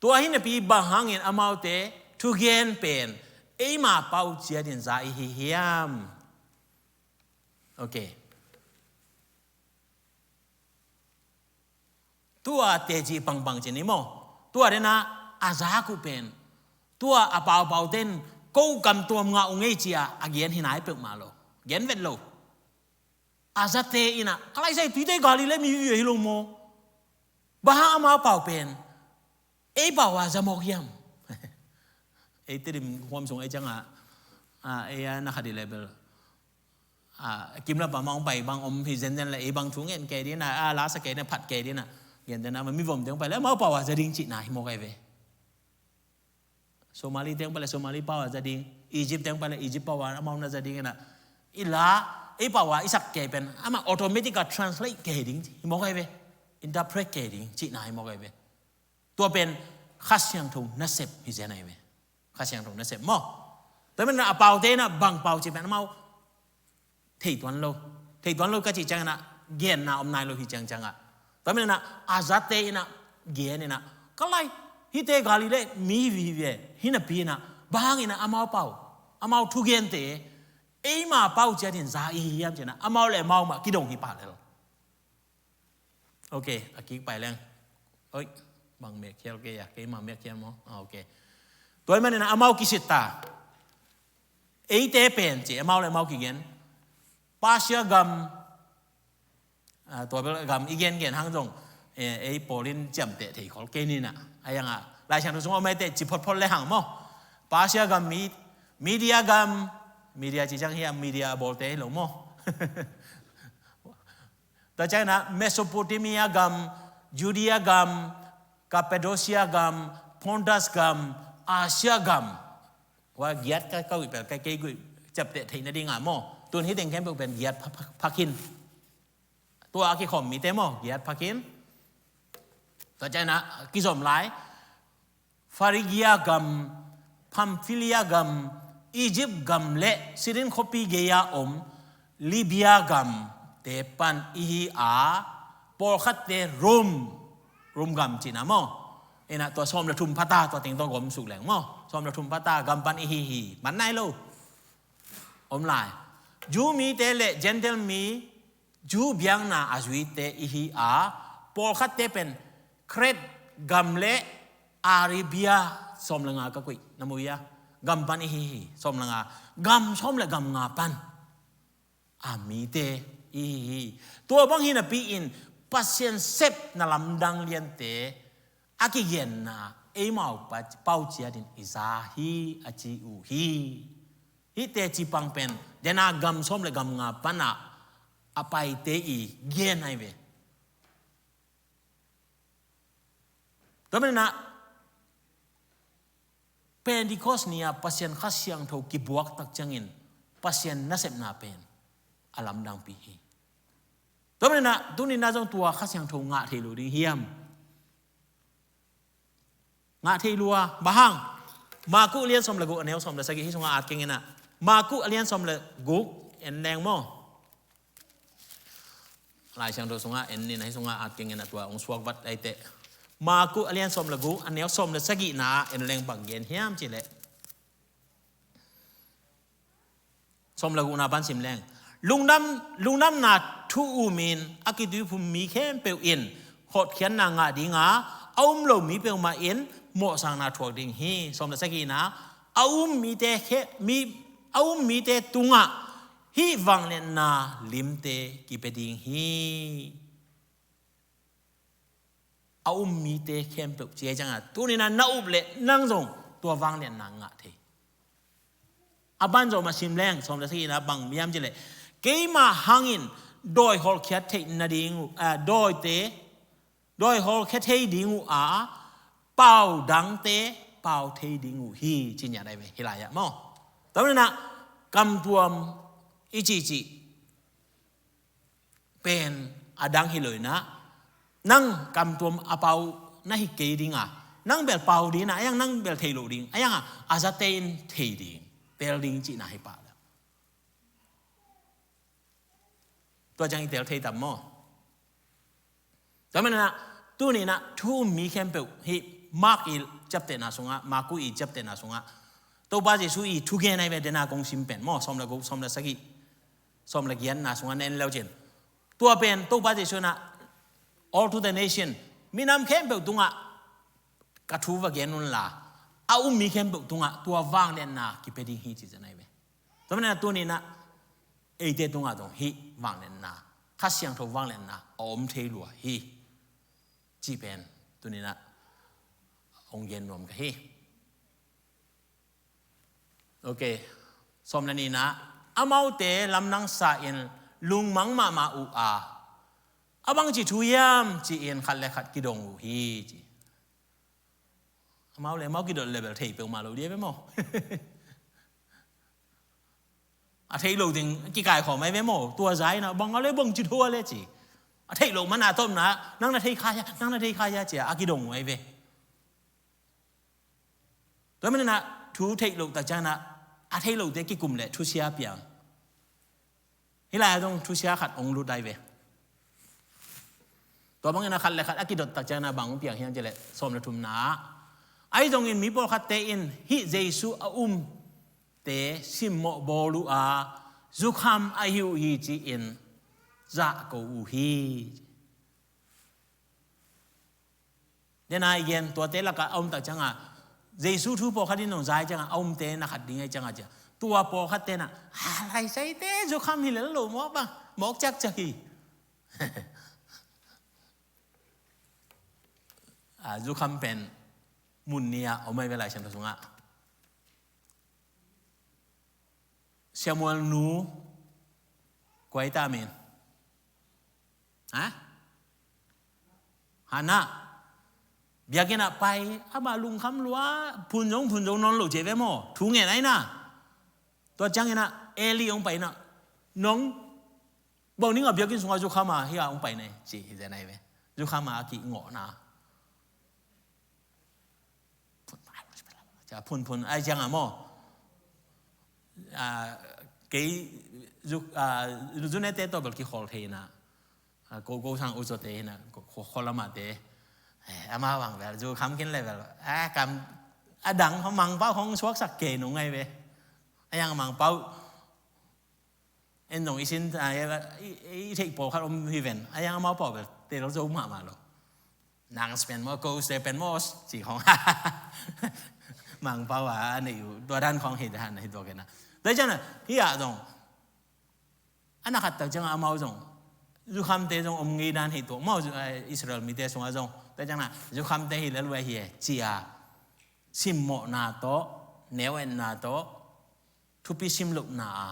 tua hi napi bang hangin amaute thugen pen eima pau ciatin za i hi hiam? Ok. Tua teci pangpang ci ni maw? Tua dena a zak uh pen, tua a paupau ten ko kam tuam ngah uh ngei cia a gen hi nai peuhmah lo. Gen vet lo. A zate inah, ka lai sai, tuite Galilee mi vive hi lo maw? Bang hang amau pau pen ei pau a za mawk hiam? Ei Tedim huam sung ei ciangah, a, ei a na khat i level, a, kimlap a mah hong pai bang om hi zenzen le ei bang thu ngen kei dina, a, lasa kei na phat kei dina. Gen dena ma mi vom deng pai le amau pau a za ding cihna hi mawk ai ve. Somali teng pale Somali pau a za ding, Egypt teng pale Egypt pau a amau na za ding ina. I la, i pau a i sak kei pen ama automatic a translate kei ding hi mawk ai ve. Interpret kei ding cihna hi mawk ai ve. Tua pen Kha Siangtho nasep hi zen ai ve. Kha Siangtho nasep maw? Tua pen a paute na bang pau ci pen amau thei tuan lo. Thei tuan lo ka cih ciangin ah genna om nai lo hi ciangciang ah. Tua manin ah a zate in ah gen in ah, ka lai, hihte Galilee mi hi ve, hi napi in ah bang hangin ah amau pau, amau thugente eima pau ciatin za i hi hiam ci in ah amau le amau mah kidong hi pah lel. Ok, a kik pai leng. Oi, bang mek khial kei a, keima mek khial maw? Ah, ok. Tua ahih manin ah amau kisit ta. Eite pen ci, amau le amau kigen. Persia gam, ah, tua bel gam i gengen hang zong, eh, ei pawlin ciamteh thei khol kei ni na. A yang ah Lai Siangtho sungah om eite ci photphot le hang maw? Persia gam, Mi-, Media gam, Media ci ciang hiam, Media a bawlte hi lo maw? Tua ciangin ah Mesopotamia gam, Judea gam, Cappadocia gam, Pontus gam, Asia gam. Hua giat ka, ka guih pel, ka kei guih ciapteh theih nading a maw? Tun hih teng khempeuh pen giat pha-, pha-, phakhin. Tua a kikhawm mite maw, giat phakhin. Tua ciangin ah kizom lai. Phrygia gam, Pamphylia gam, Egypt gam le Cyrene khuapi gei-a om Libya gamte pan i hi a, pawlkhatte Rome, Rome gam cihna maw? Ina tua sawm le thum phata, tua teng tawh gawm suk leng maw? Sawm le thum phata gam pan i hi hi, man nai lo. Om lai. Jew mite le Gentile mi, Jew biakna a zuite i hi a, pawlkhatte pen Crete gam le Arabia, sawm le nga ka kuih, na mu ia, gam pan i hi hi, sawm le nga, gam sawm le gam nga pan a mite i hi hi. Tua bang hi napi-in Pasian sepna lamdang liante a kigenna eimau pa-, pau ciatin i za hi a ci uh hi. Hih teci pang pen dena gam sawm le gam nga pan a a paite i gen ai ve. Tua manin ah Pentecost ni-a Pasian Kha Siangtho kibuak tak ciangin Pasian nasepna pen a lamdangpi hi. Tua manin ah tuni-in ah zong tua Kha Siangtho ngah thei lo ding hiam? Ngah thei lua, bang hang? Marku a lian sawm le guk, a neu sawm le sagih, hih sungah at keng in ah. Marku a lian sawm le guk, en leng maw? Lai Siangtho sungah en in ah, hih sungah at keng in ah, tua hong suak vat ai teh. Marku a lian sawm le guk, a neu sawm le sagihna ah en leng, bang gen hiam cih leh, sawm le gukna pan sim leng. Lungdam, lungdamna thu um in a kituiphum mi khempeuh in hotkhiatna ngah ding a, a um lo mi peuhmah in mawhsakna thuak ding hi. Sawm le sagihna, a um mite khe-, mi, a um mite tungah hih vangliatna limte kipia ding hi. A um mite khempeuh ci ahih ciangin, tuni-in ah na up leh nang zong tua vangliatna ngah thei. A ban zong mah sim leng, sawm le sagihna bang hiam cih leh, keima hangin dawi hawlkhiat theih nading uh, ah, dawite, dawi hawlkhia thei ding uh a, pau dangte pau thei ding uh hi, ci ngiat ai ve, hih lai-ah maw? Tua manin ah kamtuam i cihcih pen a dang hi lo in ah, nang kamtuam a pau na hi kei ding a, nang bel pau ding a, a yang nang bel thei lo ding, a yang a, a zate in thei ding, tel ding cihna hi pah lo. Tua ciang i tel thei tam maw? Tua manin ah, tuni in ah, thu um mi khempeuh hih Mark i ciaptehna sungah, Marku i ciaptehna sungah, Topa Jesu i thugen ahi ve, dena kong sim pen maw, sawm le guk, sawm le sagih, sawm le giatna sungah na en leu cin. Tua pen Topa Jesu in ah, "All to the nation, minam khempeuh tungah ka thu va gen un la, a um mi khempeuh tungah tua vangliatna kipia ding hi," ci zen ahi ve. Tua manin ah tuni in ah, eite tungah zong hih vangliatna, Kha Siangtho vangliatna a om thei lua hi, cih pen tuni in ah hong gen nuam ka hi. Ok. Sawm le nihna, amaute lamdang sa-in lungmang mahmah uh a, "A bangci thu hiam?" ci-in khat le khat kidong uh hi, ci. Amau le amau kidot le bel thei peuhmah lo ding ahi ve maw? A theih loh teng kikaikhawm ahi ve maw? Tua za in ah, "Bang a le, bangci thu a le?" ci. A theih loh man a tawpna, "Nang na thei kha hia, nang na thei kha hia?" ci-a a kidong uh ahi ve. Tua manin ah thu theih loh tak ciangin ah, a theih lohte kikum leh thusia piang. Hih lai-ah zong thusia khat hong lut ahi ve. Tua bangin ah khat le khat a kidot tak ciangin ah bang hong piang hiam cih leh, sawm le thumna ah, ahi zongin mi pawlkhatte in hih Jesu a umte simmawh bawl uh a, "Zukham ahi uh hi," ci-in zahko uh hi. Dena i gen, tuate lakah a om tak ciangin, Jesu thu pawlkhat in zong za ciangin, a umte na khat ding ahi ciangin, tua pawlkhatte na, "A, laisaite zukham hi lel lo maw, bang mawk ciakciak hi." A, zukham pen mun nih a om ahi ve Lai Siangtho sungah. Samuel nu, kua hi ta min? Ha? Hannah. Biakinn ah pai, ama lungkham lua, phun zong phun zo nawn lo ci ve maw? Thu ngen ahi na. Tua ciangin ah Eli hong pai in ah, "Nong bang ding a biakinn sungah zukham a hih a hong pai na hi?" ci hi zen ahi ve. Zukham a kingawhna. Phun, phun, phun, ahi ciangin maw? A, kei zu, a, zunete tawh bel kikhawl thei in ah, a, ko, ko sang uzote hi in ah, ko, ko, khawl amate. Eh, ama bang bel zukham khin le bel, a, kam, a dang, Mangpau hong suaksak kei nung ahi ve. A yang Mangpau, en zong i sin, a, i, i, i theih pawlkhat om hi ven. A yang amau pau bel tel zo mahmah lo. Nang pen maw, ko se pen maw, ci khong. Mangpau a, a neih uh, tua dan khong hi dan, hi tua kei na. Tua ciangin ah, hih ah zong, a na khat tak ciangin amau zong, zukhamte zong om ngei dan hi tua maw, zu-, a, Israel mite sungah zong. Tua ciangin ah, zukhamte hi lel uh ahi hi, ci-a simmawhna tawh, neu-etna tawh, thupi simlohna a,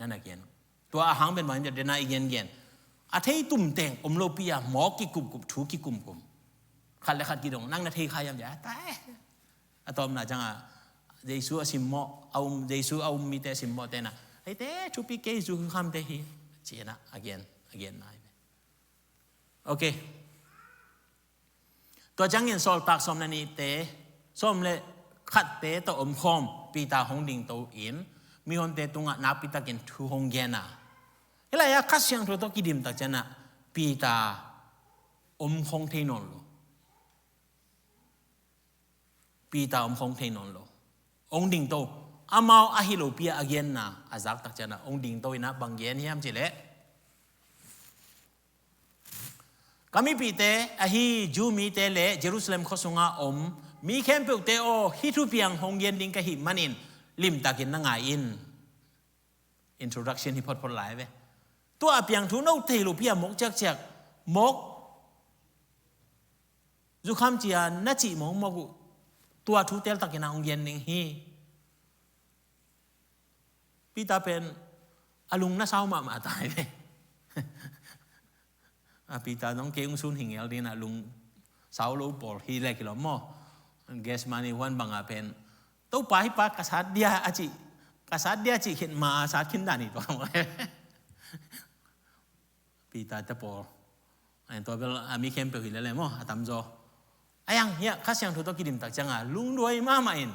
na na gen. Tua a hang pen bang hiam cih leh, dena i gengen, a thei tum teng om lopi a, mawk kikumkum, thu kikumkum. Khat le khat kidong, nang na thei kha hiam cih leh, a tai. A tawpna ciangin, Jesu a simmawh, a um, Jesu a um mite a simmawhte na, "Eite thupi kei, zukhamte hi," ci-in ah, a gen, a genna hi. Ok. Tua ciangin sawltak sawm le nihte, sawm le khatte tawh omkhawm Peter hong dingto in, mihonte tungah nakpitakin thu hong gen a, hih lai-ah Kha Siangtho tawh kidim tak ciangin ah Peter om khong thei nawn lo. Peter om khong thei nawn lo. Hong dingto. Amau ahi lopi a genna a zak tak ciangin ah hong dingto in ah bang gen hiam cih leh, "Ka mipihte ahi Jew mite le Jerusalem khua sungah om mi khempeuhte aw, hih thupiang hong gen ding ka hih manin limtakin na ngai in." Introduction hi photphot lai ve. Tua a piang thu no thei lopi a mawk ciakciak, mawk zukham ci-a na cih mawkmawk uh, tua thu teltakin ah hong gen ding hi. Peter pen a lung na sau mahmah ta hi ve. A, Peter zong kei hong sun hi ngel ding in ah lung sau lo pawl hi leh kilawm maw. Gethsemane huan bangah pen, "Topa, hih pa ka sat dia," a cih, "Ka sat dia," cih khit ma sat khin dan hi tua. Peter te pawl, a, tua bel a mi khempeuh hi lele maw, a tamzaw. A iang hiah Kha Siangtho tawh kidim tak cianga lungduai mahmah in,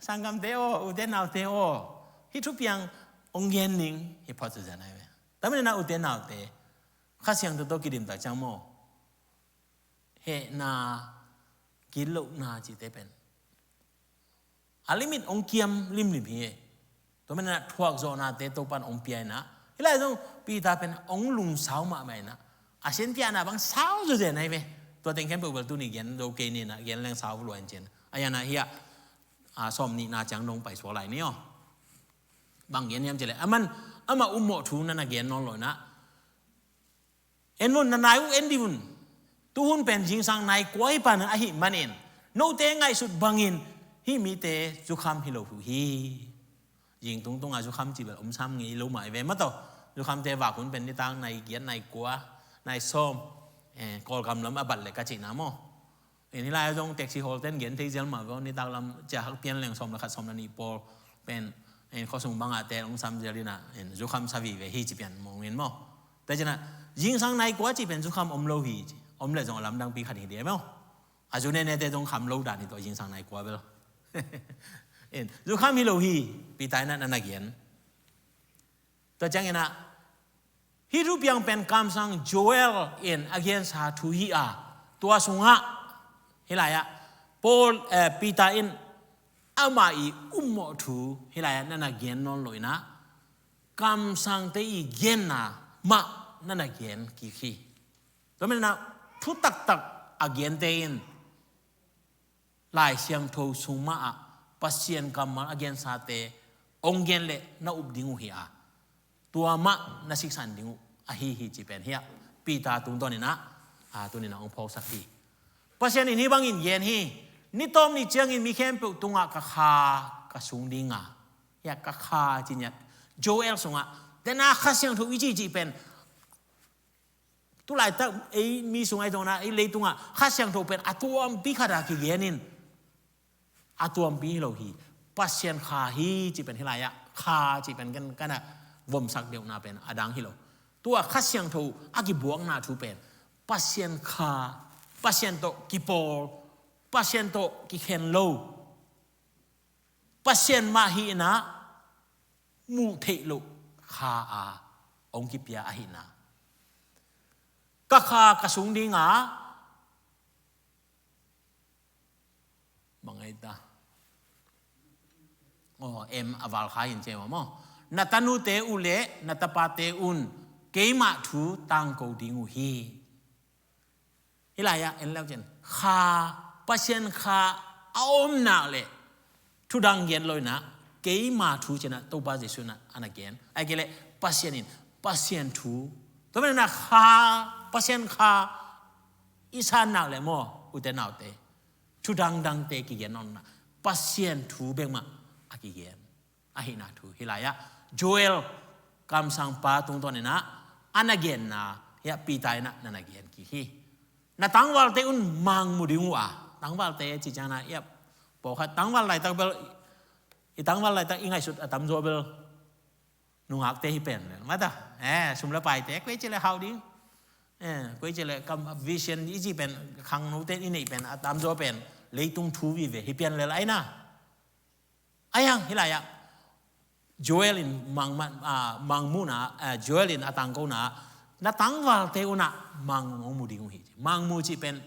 sanggamte aw, ute naute aw, hih thupiang hong gen ning hi phot zazen ahi ve. Tua manin ah ute naute, Kha Siangtho tawh kidim tak ciang maw, hehna, gitlohna cihte pen a limit hong kiam limlim hi. Tua manin ah thuakzawhnate Topan hong pia in ah, hih lai zong Peter pen hong lungsau mahmah in ah, a sianpiakna bang sau zawzen ahi ve. Tua teng khempeuh bel tuni gen zo kei ni in ah, gen leng sau lua in cin. A iang ah hiah, a, sawm nihna ciang dong paisuak lai ni aw. Bang gen hiam cih leh, aman, amah ummawh thu na na gen nawn lo in ah, en un, na nai uh en dih un. Tuhun pen zingsang nai kua hi pan ahih manin, note ngaihsut bangin hih mite zukham hi lo uh hi. Zing tungtunga zukham cih bel om sam ngei lo mah hi ve maw taw. Zukhamte vak hun pen nitak nai giat, nai kua, nai sawm, eh, Kawlgam lam a bat leh ka cihna maw. En, hih lai-ah zong taxi hawl ten gen thei zel mah ve aw, nitak lam ciah hak pian leng sawm le khat, sawm le nih pawl pen, en, khuasung bangah te hong sam zel in ah, en, zukham sa vive hi ci pian mawng in maw. Tua ciangin ah, zingsang nai kua cih pen zukham om lo hi ci. Om leh zong a lamdangpi khat hi ding maw. A zu nenete zong kham lo dan hi tua zingsang nai kua bel. En, zukham hi lo hi, Peter in ah na na gen. Tua ciangin ah, hih thupiang pen kamsang Joel in a gensa thu hi a, tua sungah, hih lai-ah, Paul, eh, Peter in amah i ummawh thu, hih lai-ah na na gen nawn lo in ah, kamsangte i genna mah na na gen kik hi. Tua manin ah, thu taktak a gente in, Lai Siangtho sung mah ah Pasian kammal a gensate hong gen leh na up ding uh hi a, tua mah na siksan ding uh ahi hi ci pen hiah Peter tungtawn in ah, a, tuni in ah hong phawksak hi. Pasian in hih bangin gen hi. Ni tawp ni ciangin mi khempeuh tungah ka Kha ka sung ding a. Hiah ka Kha ci-in ah, Joel sungah, tua na Kha Siangtho i cihcih pen, tu laitak ei mi sung ahi zongin ah, ei leitungah Kha Siangtho pen a tuampi khat a kigen in, a tuampi hi lo hi. Pasian Kha hi cih pen hih lai-ah, Kha cih pen kan, kan a vomsak deuhna pen a dang hi lo. Tua Kha Siangtho a kibuakna thu pen Pasian Kha, Pasian tawh kipawl, Pasian tawh kikhen lo, Pasian mah hi in ah, muh theih loh Kha a hong kipia ahihna. Ka Kha ka sung ding a, bang ei ta, aw, em a val kha in cem a maw. Na tanute uh leh na tapate un keimah thu tangko ding uh hi. Hih lai-ah en leu cin, Kha, Pasian Kha a om nak leh, thudang gen lo in ah, keima thu cin ah, Topa Jesuh in ah a na gen. Ahih kei leh Pasian in, Pasian thu. Tua manin ah Kha, Pasian Kha i san nak leh maw, ute naute, thudang dangte kigen nawn lo in ah, Pasian thu bek mah a kigen ahihna thu. Hih lai-ah Joel kamsangpa tungtawn in ah a na genna hiah Peter in ah na na gen kik hi. Na tangvalte un mang mu ding uh a. Tangvalte cih ciangin ah, hiah, pawlkhat tangval laitak bel, i tangval laitak i ngaihsut a tamzaw bel nungakte hi pen. Mata, eh, sum le paite, koi ci leh hau ding. Eh, koi ci leh kam vision i cih pen, khangnote i neih pen a tamzaw pen leitung thu vive hi pian lel ahi na. Ahi hang hih lai-ah Joel in mang, mang, ah, mang muhna, ah, Joel in a tangkona, na tangvalte un ah mang hong mu ding uh hi. Mang mu cih pen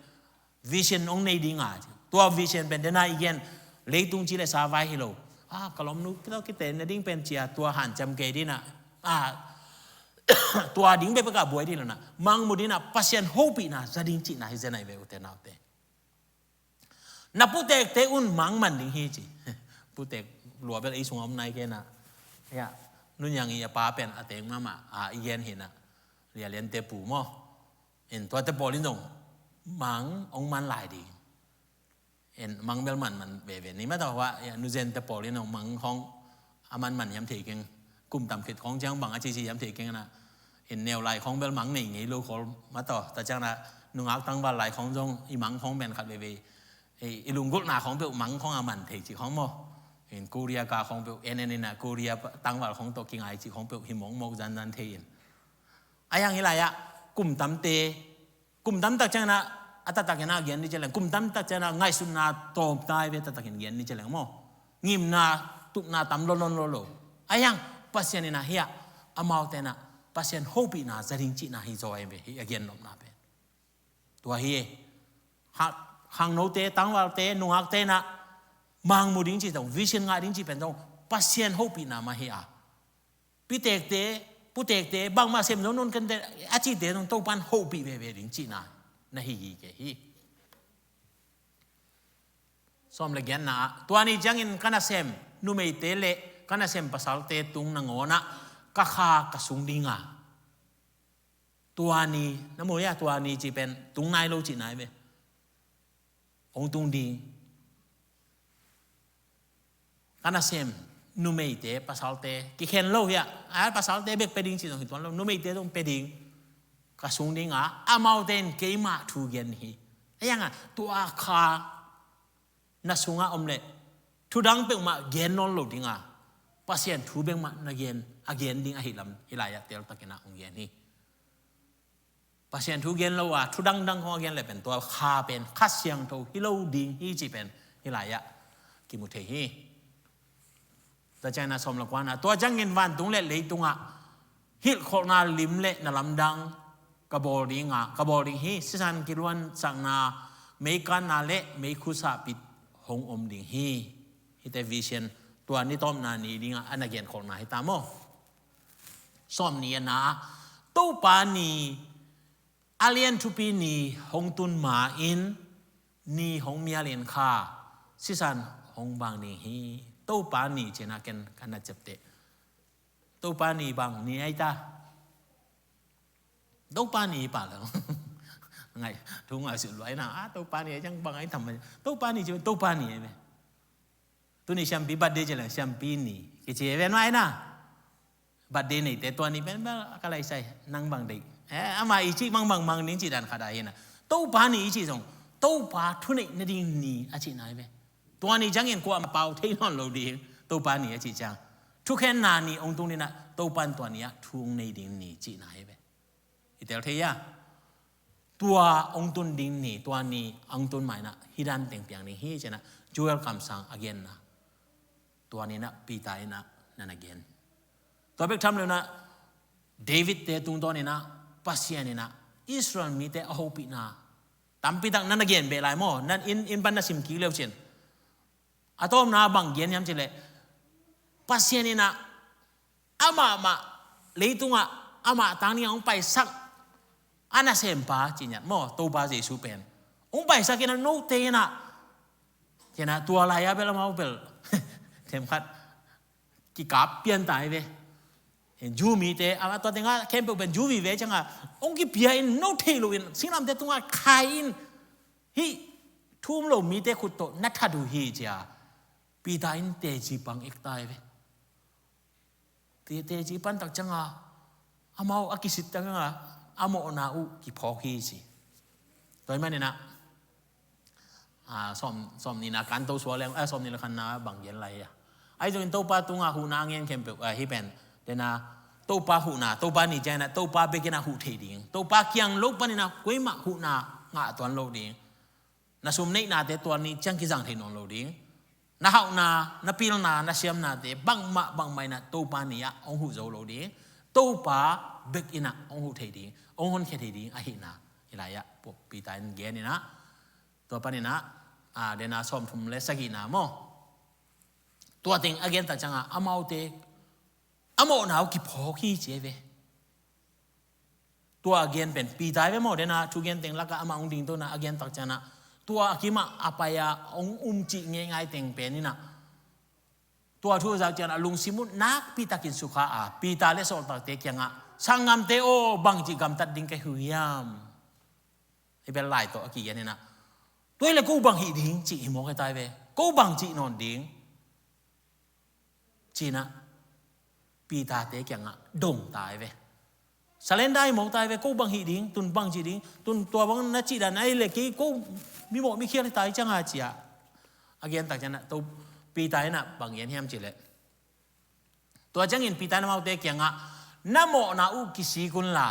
vision hong nei ding a. Tua vision pen dena i gen, leitung ci le sa vai hi lo. Ah, ka lawmnu tawh kitenna ding pen ci a, tua hanciam kei ding a. Ah, tua ding bekbek a buai ding lo in ah, mang mu ding in ah, Pasian hopihna za ding cihna hi zen ahi ve, ute naute. Na putekte un mang man ding hi ci. Putek lua bel ei sungah om nai kei in ah. Hiah, Nu Ngiang i a pa pen a teng mahmah a i gen hi in ah. Lia Liante pu maw. En, tuate pawl in zong mang hong man lai ding. En, mang bel man man veve ni mah tawh, hiah, Nu Zente pawl in hong mang khawng a man man hiam thei keng. Kum tam khit khawng ciang bang a cici hiam thei keng in ah. En, neu lai khawng bel mang nei ngei lo khol mah tawh. Tua ciangin ah nungak tangval lai khawng zong i mang khawng pen khat veve, i, i lunggulhna khawng peuh mang khawng a man thei cih khawng maw. En, Korea ka khawng peuh en en in ah, Korea tangval khawng tawh kingai cih khawng peuh hi mawkmawk zanzan thei in. A hiang hi lai-ah kum tamte, kum tamtak ciangin ah, a taktakin ah gen ni ci leng, kum tamtak ciangin ah ngaihsutna tawmta hi ve, taktakin gen ni ci leng maw. Ngimna, tupna tam lon lon lo lo. A hiang Pasian in ah hiah, amaute in ah Pasian hopihna za ding cihna hi zaw hi ve, hih a gen nopna pen. Tua hi e. Khangnote, tangvalte, nungakte in ah mangmu ding cih zong, vision ngah ding cih pen zong Pasian hopihna mah hi a. Pitekte, putekte, bangmah sem zo nunkhente, a cihte zong Topan hopih veve ding cihna na hi hi kei hi. Sawm le giatna ah, tua ni ciangin ka nasem numeite le ka nasem pasalte tung nangawn ah ka kha ka sung ding a. Tua ni, na mu hia, tua ni cih pen tung nai lo cihna hi ve. Hong tung ding. Ka nasem numeite, pasalte kikhen lo hia. A, pasalte bek pia ding cih zong hi tuan lo, numeite zong pia ding. Ka sung ding a, amaute in keima thu gen hi. A hiang a, tua kha na sungah om leh thu dang peuhmah gen nawn lo ding a, Pasian thu bek mah na gen, a gen ding ahi lam hih lai-ah teltakin ah hong gen hi. Pasian thu gen lo a, thu dangdang khawng a gen leh pen tua kha pen Kha Siangtho hi lo ding hi cih pen hih lai-ah kimu thei hi. Tua ciangin ah sawm le kuana, tua ciangin vantung le leitungah hilhkholhna lim le na lamdang ka bawl ding a, ka bawl ding hi. Sisan kiluansakna, meikanna le meikhu sahpit hong om ding hi. Hihte vision tua ni tawpna ni dingah a na genkholhna hi ta maw. Sawm ni a na, Topa ni, a lian thupi ni hong tun ma-in, ni hong mialin kha sisan hong bang ding hi. Topa ni cih na ken ka na ciapteh. Topa ni bang ni ai ta? Topa ni pa lo. Ngai, thu ngai sih luai na. Ah, Topa ni ai ciang bang ai tam. Topa ni cih, Topa ni ai ve. Tuni siampi birthday ci leng siampi ni kici ve nuai na. Birthday neite tua ni pen bel a ka lai sai nang bang deih. Eh, ama i cih bang bang mang ning cih dan khat ahi na. Topa ni i cih zong Topa thuneih nading ni a cihna hi ve. Tua ni ciangin kuamah pau thei nawn lo ding. Topa ni a cih ciang thukhenna ni hong tung ding a, Topa in tua ni ah thu hong nei ding ni cihna hi ve. I tel thei a. Tua hong tun ding ni, tua ni hong tun ma-in ah hih dan teng piang ding hi ci-in ah Joel kamsang a genna. Tua ni-in ah Peter in ah na na gen. Tua bek tham lo-in ah David-te tungtawn in ah Pasian in ah Israel mite a hopihna tampi tak na na gen beh lai maw. Na inn, inn pan na sim kik leu cin. A tawpna bang gen hiam cih leh Pasian in ah amah mah leitungah amah tang dingin hong paisak a nasempa ci ngiat maw, Topa Jesu pen hong paisak in ah note in ah, ci-in ah tua lai-a bel amau bel themkhat kikap pian ta hi ve. Jew mite, a tua tengah khempeuh pen Jew vive ciangah hong kipia in, no theih loin singlamteh tungah khai in, hih thu um lo mite khut tawh na that uh hi ci-a Peter in teci pang ek ta hi ve. Te, teci pan tak ciangah amau a kisit tak ciangah a mawhna uh kiphawk hi ci. Tua ahih manin ah, ah, sawm, sawm nihna kan to suak leng, ah, sawm nih le khatna bang gen lai hi a. Ahi zongin Topa tungah huhna a ngen khempeuh, ah, hih pen, den a, Topa huhna, Topa ni ciangin ah Topa bek in ah huh thei ding, Topa kiang lo panin ah kuamah huhna ngah tuan lo ding. Na sum neihnate tua ni ciang kizang thei nawn lo ding. Na hauhna, na pilna, na siamnate bangmah bangmah in ah Topa ni-ah hong huh zo lo ding. Topa bek in ah hong huh thei ding, hong honkhia thei ding ahihna hih lai-ah Peter in gen in ah, tua panin ah, ah, den a sawmthum le sagihna maw, tua teng a gen tak ciangah amaute a mawhna uh kiphawk hi ci hi ve. Tua a gen pen Peter hi ve maw, den a thugen teng lakah amah hong dingtona a gen tak ciangah tua a kimah a pai-a hong um cih ngeingai teng pen in ah, tua thu a zak ciangah a lungsim uh nakpi takin sukha a, Peter le sawltakte kiangah, "Sanggamte aw, bangci gamtat ding ka hi uh hiam?" Hih bel lai tawh a kigen in ah, "Tua hi leh ko bang hih ding cih hi mawk hi ta hi ve. Ko bang cih nawn ding?" ci-in ah Peter-te kiangah dong ta hi ve. Surrender hi mawk ta hi ve. "Ko bang hih ding, tun bang cih ding, tun tua bang na cih dan ahih leh kei ko mimawh mikhial hi ta hi ciangah," ci-a a gen tak ciangah, tua Peter in ah bang gen hiam cih leh, tua ciangin Peter in amaute kiangah, "Na mawhna uh kisik unla,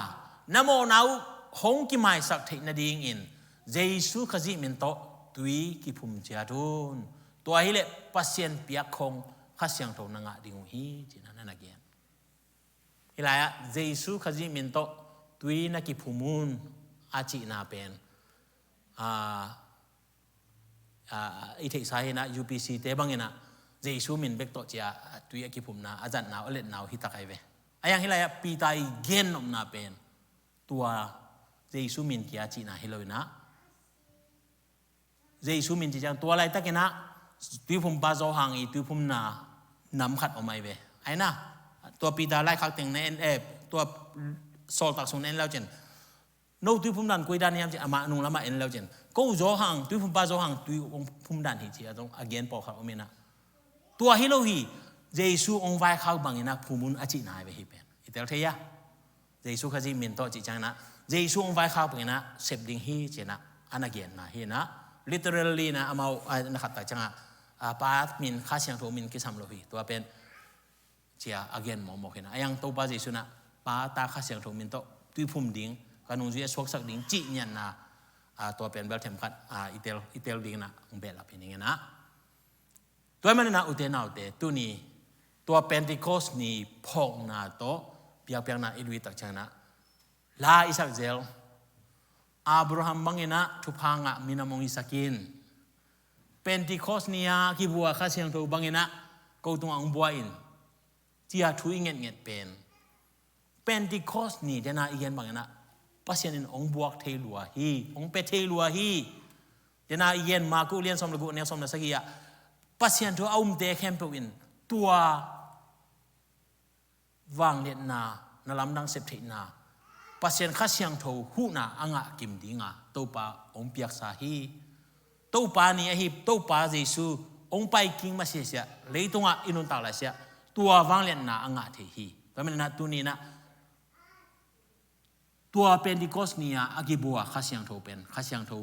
Na mawhna uh hong kimaisak theih nadingin Jesu Khazih min tawh tui kiphum ciat un. Tua hileh Pasian piak khong Kha Siangtho na ngah ding uh hi, ci-in ah na na gen. Hih lai-ah Jesu Khazih min tawh tui na kiphum un a cihna pen, aa, aa, i theihsa hi-in ah U P C te bangin ah Jesu min bek tawh ci-a tui a kiphumna, a zatna, a letna uh hi tak ahi ve. A hiang hih lai-ah Peter i gennopna pen tua Jesu min kia cihna hi lo-in ah, Jesu min ci ciang tua laitakin ah tuiphumpa Johan i tuiphumna nam khat om ahi ve. Ahi na, tua Peter laikhak teng na en, eh, tua Sawltak sung na en leu cin, no tuiphum dan koi dan hiam cin, amah nung lamah en leu cin, ko Johan, tuiphumpa Johan tui hong phum dan hi ci-a zong a gen pawlkhat om in ah, tua hi lo hi, Jesu hong vaikhak bangin ah phum un a cihna ahi ve hih pen. I tel thei a? Jesu Khazih min tawh cih ciangin ah Jesu hong vaikhak bangin ah sep ding hi, ci-in ah a na genna hi-in ah, literally in ah amau, ah, na khat tak ciangah, ah, Pa min, Kha Siangtho min kisam lo hi. Tua pen ci-a a gen mawkmawk hi-in ah, a hiang Topa Jesu in ah Pa, Ta, Kha Siangtho min tawh tuiphum ding, ka nungzui a suaksak ding cih ngiatna, ah, tua pen bel themkhat, ah, i tel, i tel dingin ah hong behlap hi ning in ah. Tua ahih manin ah ute naute, tuni tua Pentecost ni phawkna tawh biakpiakna i lui tak ciangin ah la i sak zel. Abraham bangin ah thupha ngah minam hong hisak in, Pentecost ni-a kibua Kha Siangtho bangin ah ko tungah hong bua in, ci-a thu i ngetnget pen Pentecost ni dena i gen bangin ah Pasian in hong buak thei lua hi, hong pia thei lua hi. Dena i gen Marku lian sawm le guk, neu sawm le sagih ah Pasian thu a umte khempeuh in tua vangliatna, na lamdang sep theihna, Pasian Kha Siangtho huhna a ngah kim dinga Topa hong piaksa hi. Topa ni ahi Topa Jesu hong pai kik masiasiah, leitungah i nuntak laisiah tua vangliatna a ngah thei hi. Tua manin ah tuni in ah tua Pentecost ni-a a kibua Kha Siangtho pen Kha Siangtho,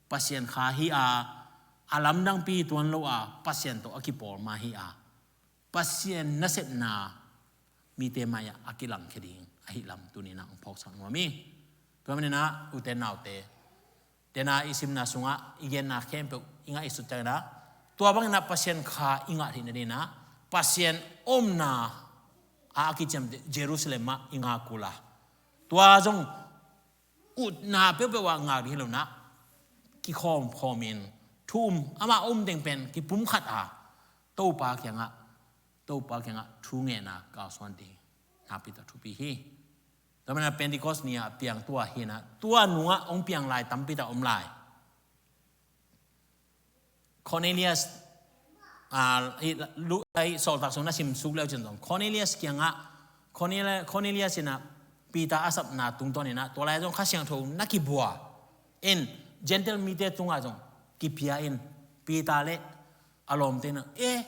Pasian Kha hi-a, a lamdangpi tuan lo-a Pasian tawh a kipawl mah hi-a, Pasian nasepna mite mai-ah a kilangkhia ding ahi lam tuni in ah hong phawksak nuam hi. Tua manin ah ute naute, dena i simna sungah i genna khempeuh i ngaihsut ciangin ah tua bangin ah Pasian Kha i ngah theih nadingin ah Pasian omna a, a kiciam Jerusalem ah i ngak uh a, tua zong utna peuhpeuh ah ngak ding hi lo-in ah kikhawmkhawm in, thu um, amah a um teng pen kipumkhat a, Topa kiangah, Topa kiangah thu ngenna kalsuan ding nakpi tak thupi hi. Tua manin ah Pentecost ni-a a piang tua hi-in ah, tua nungah hong piang lai tampi tak om lai. Cornelius, ah, hi, Lu-, hi, Sawltak sung na sim suk leu cin zong Cornelius kiangah, Corneli-, Cornelius in ah Peter a sapna tungtawn in ah tua lai zong Kha Siangtho na kibua in, Gentile mite tungah zong kipia in, Peter le a lawmte in ah, eh,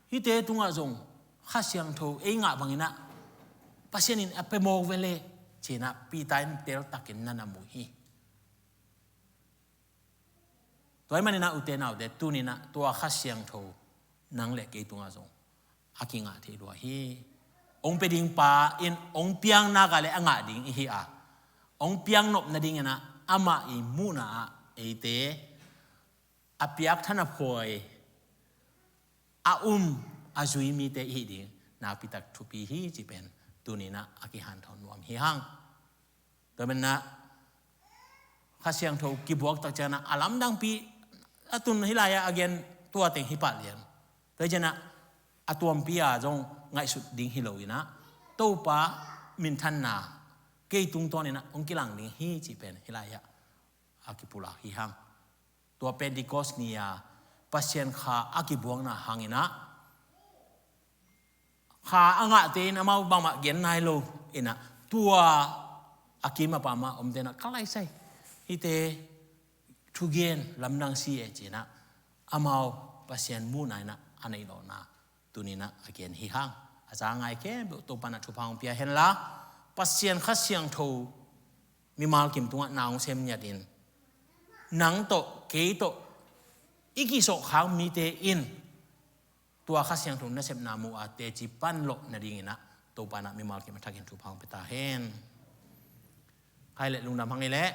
hihte tungah zong Kha Siangtho ei ngah bangin ah Pasian in a pia mawk ve leh, ci-in ah Peter in teltakin na na mu hi. Tua ahih manin ah ute naute, tuni in ah tua Kha Siangtho nang le kei tungah zong a kingah thei lua hi. Hong pia ding pa in hong piang nak leh a ngah ding i hi a, hong piang nop nadingin ah amah i muhna ah eite a piak than a phuai, a um, a zui mite i hih ding nakpi tak thupi hi cih pen tuni in ah a kihanthawn nuam hi hang. Tua manin ah Kha Siangtho kibuak tak ciangin ah a lamdangpi, a tun hih lai-ah a gen tua teng hi pah lian. Tua hi ciangin ah a tuampi-a zong ngaihsut ding hi lo-in ah Topa minthanna kei tungtawn in ah hong kilang ding hi cih pen hih lai-ah a kipulak hi hang. Tua Pentecost ni-a Pasian Kha a kibuakna hangin ah, Kha a ngahte in amau bangmah gen nai lo in ah, tua a kim a pam a omte in ah, ka laisai, hihte thugen lamdang si e, ci-in ah amau Pasian muhna in ah a neih lawhna tuni in ah a gen hi hang. A za ngai khempeuh Topa in ah thupha hong pia hen la, Pasian Kha Siangtho mimal kim tungah na hong sem ngiat in, nang tawh kei tawh i kisawhkhak mite in tua Kha Siangtho nasepna mu a teci pan loh nadingin ah Topa in ah mimal kim a thakin thupha hong pia ta hen. Hai le lungdam hang i leh.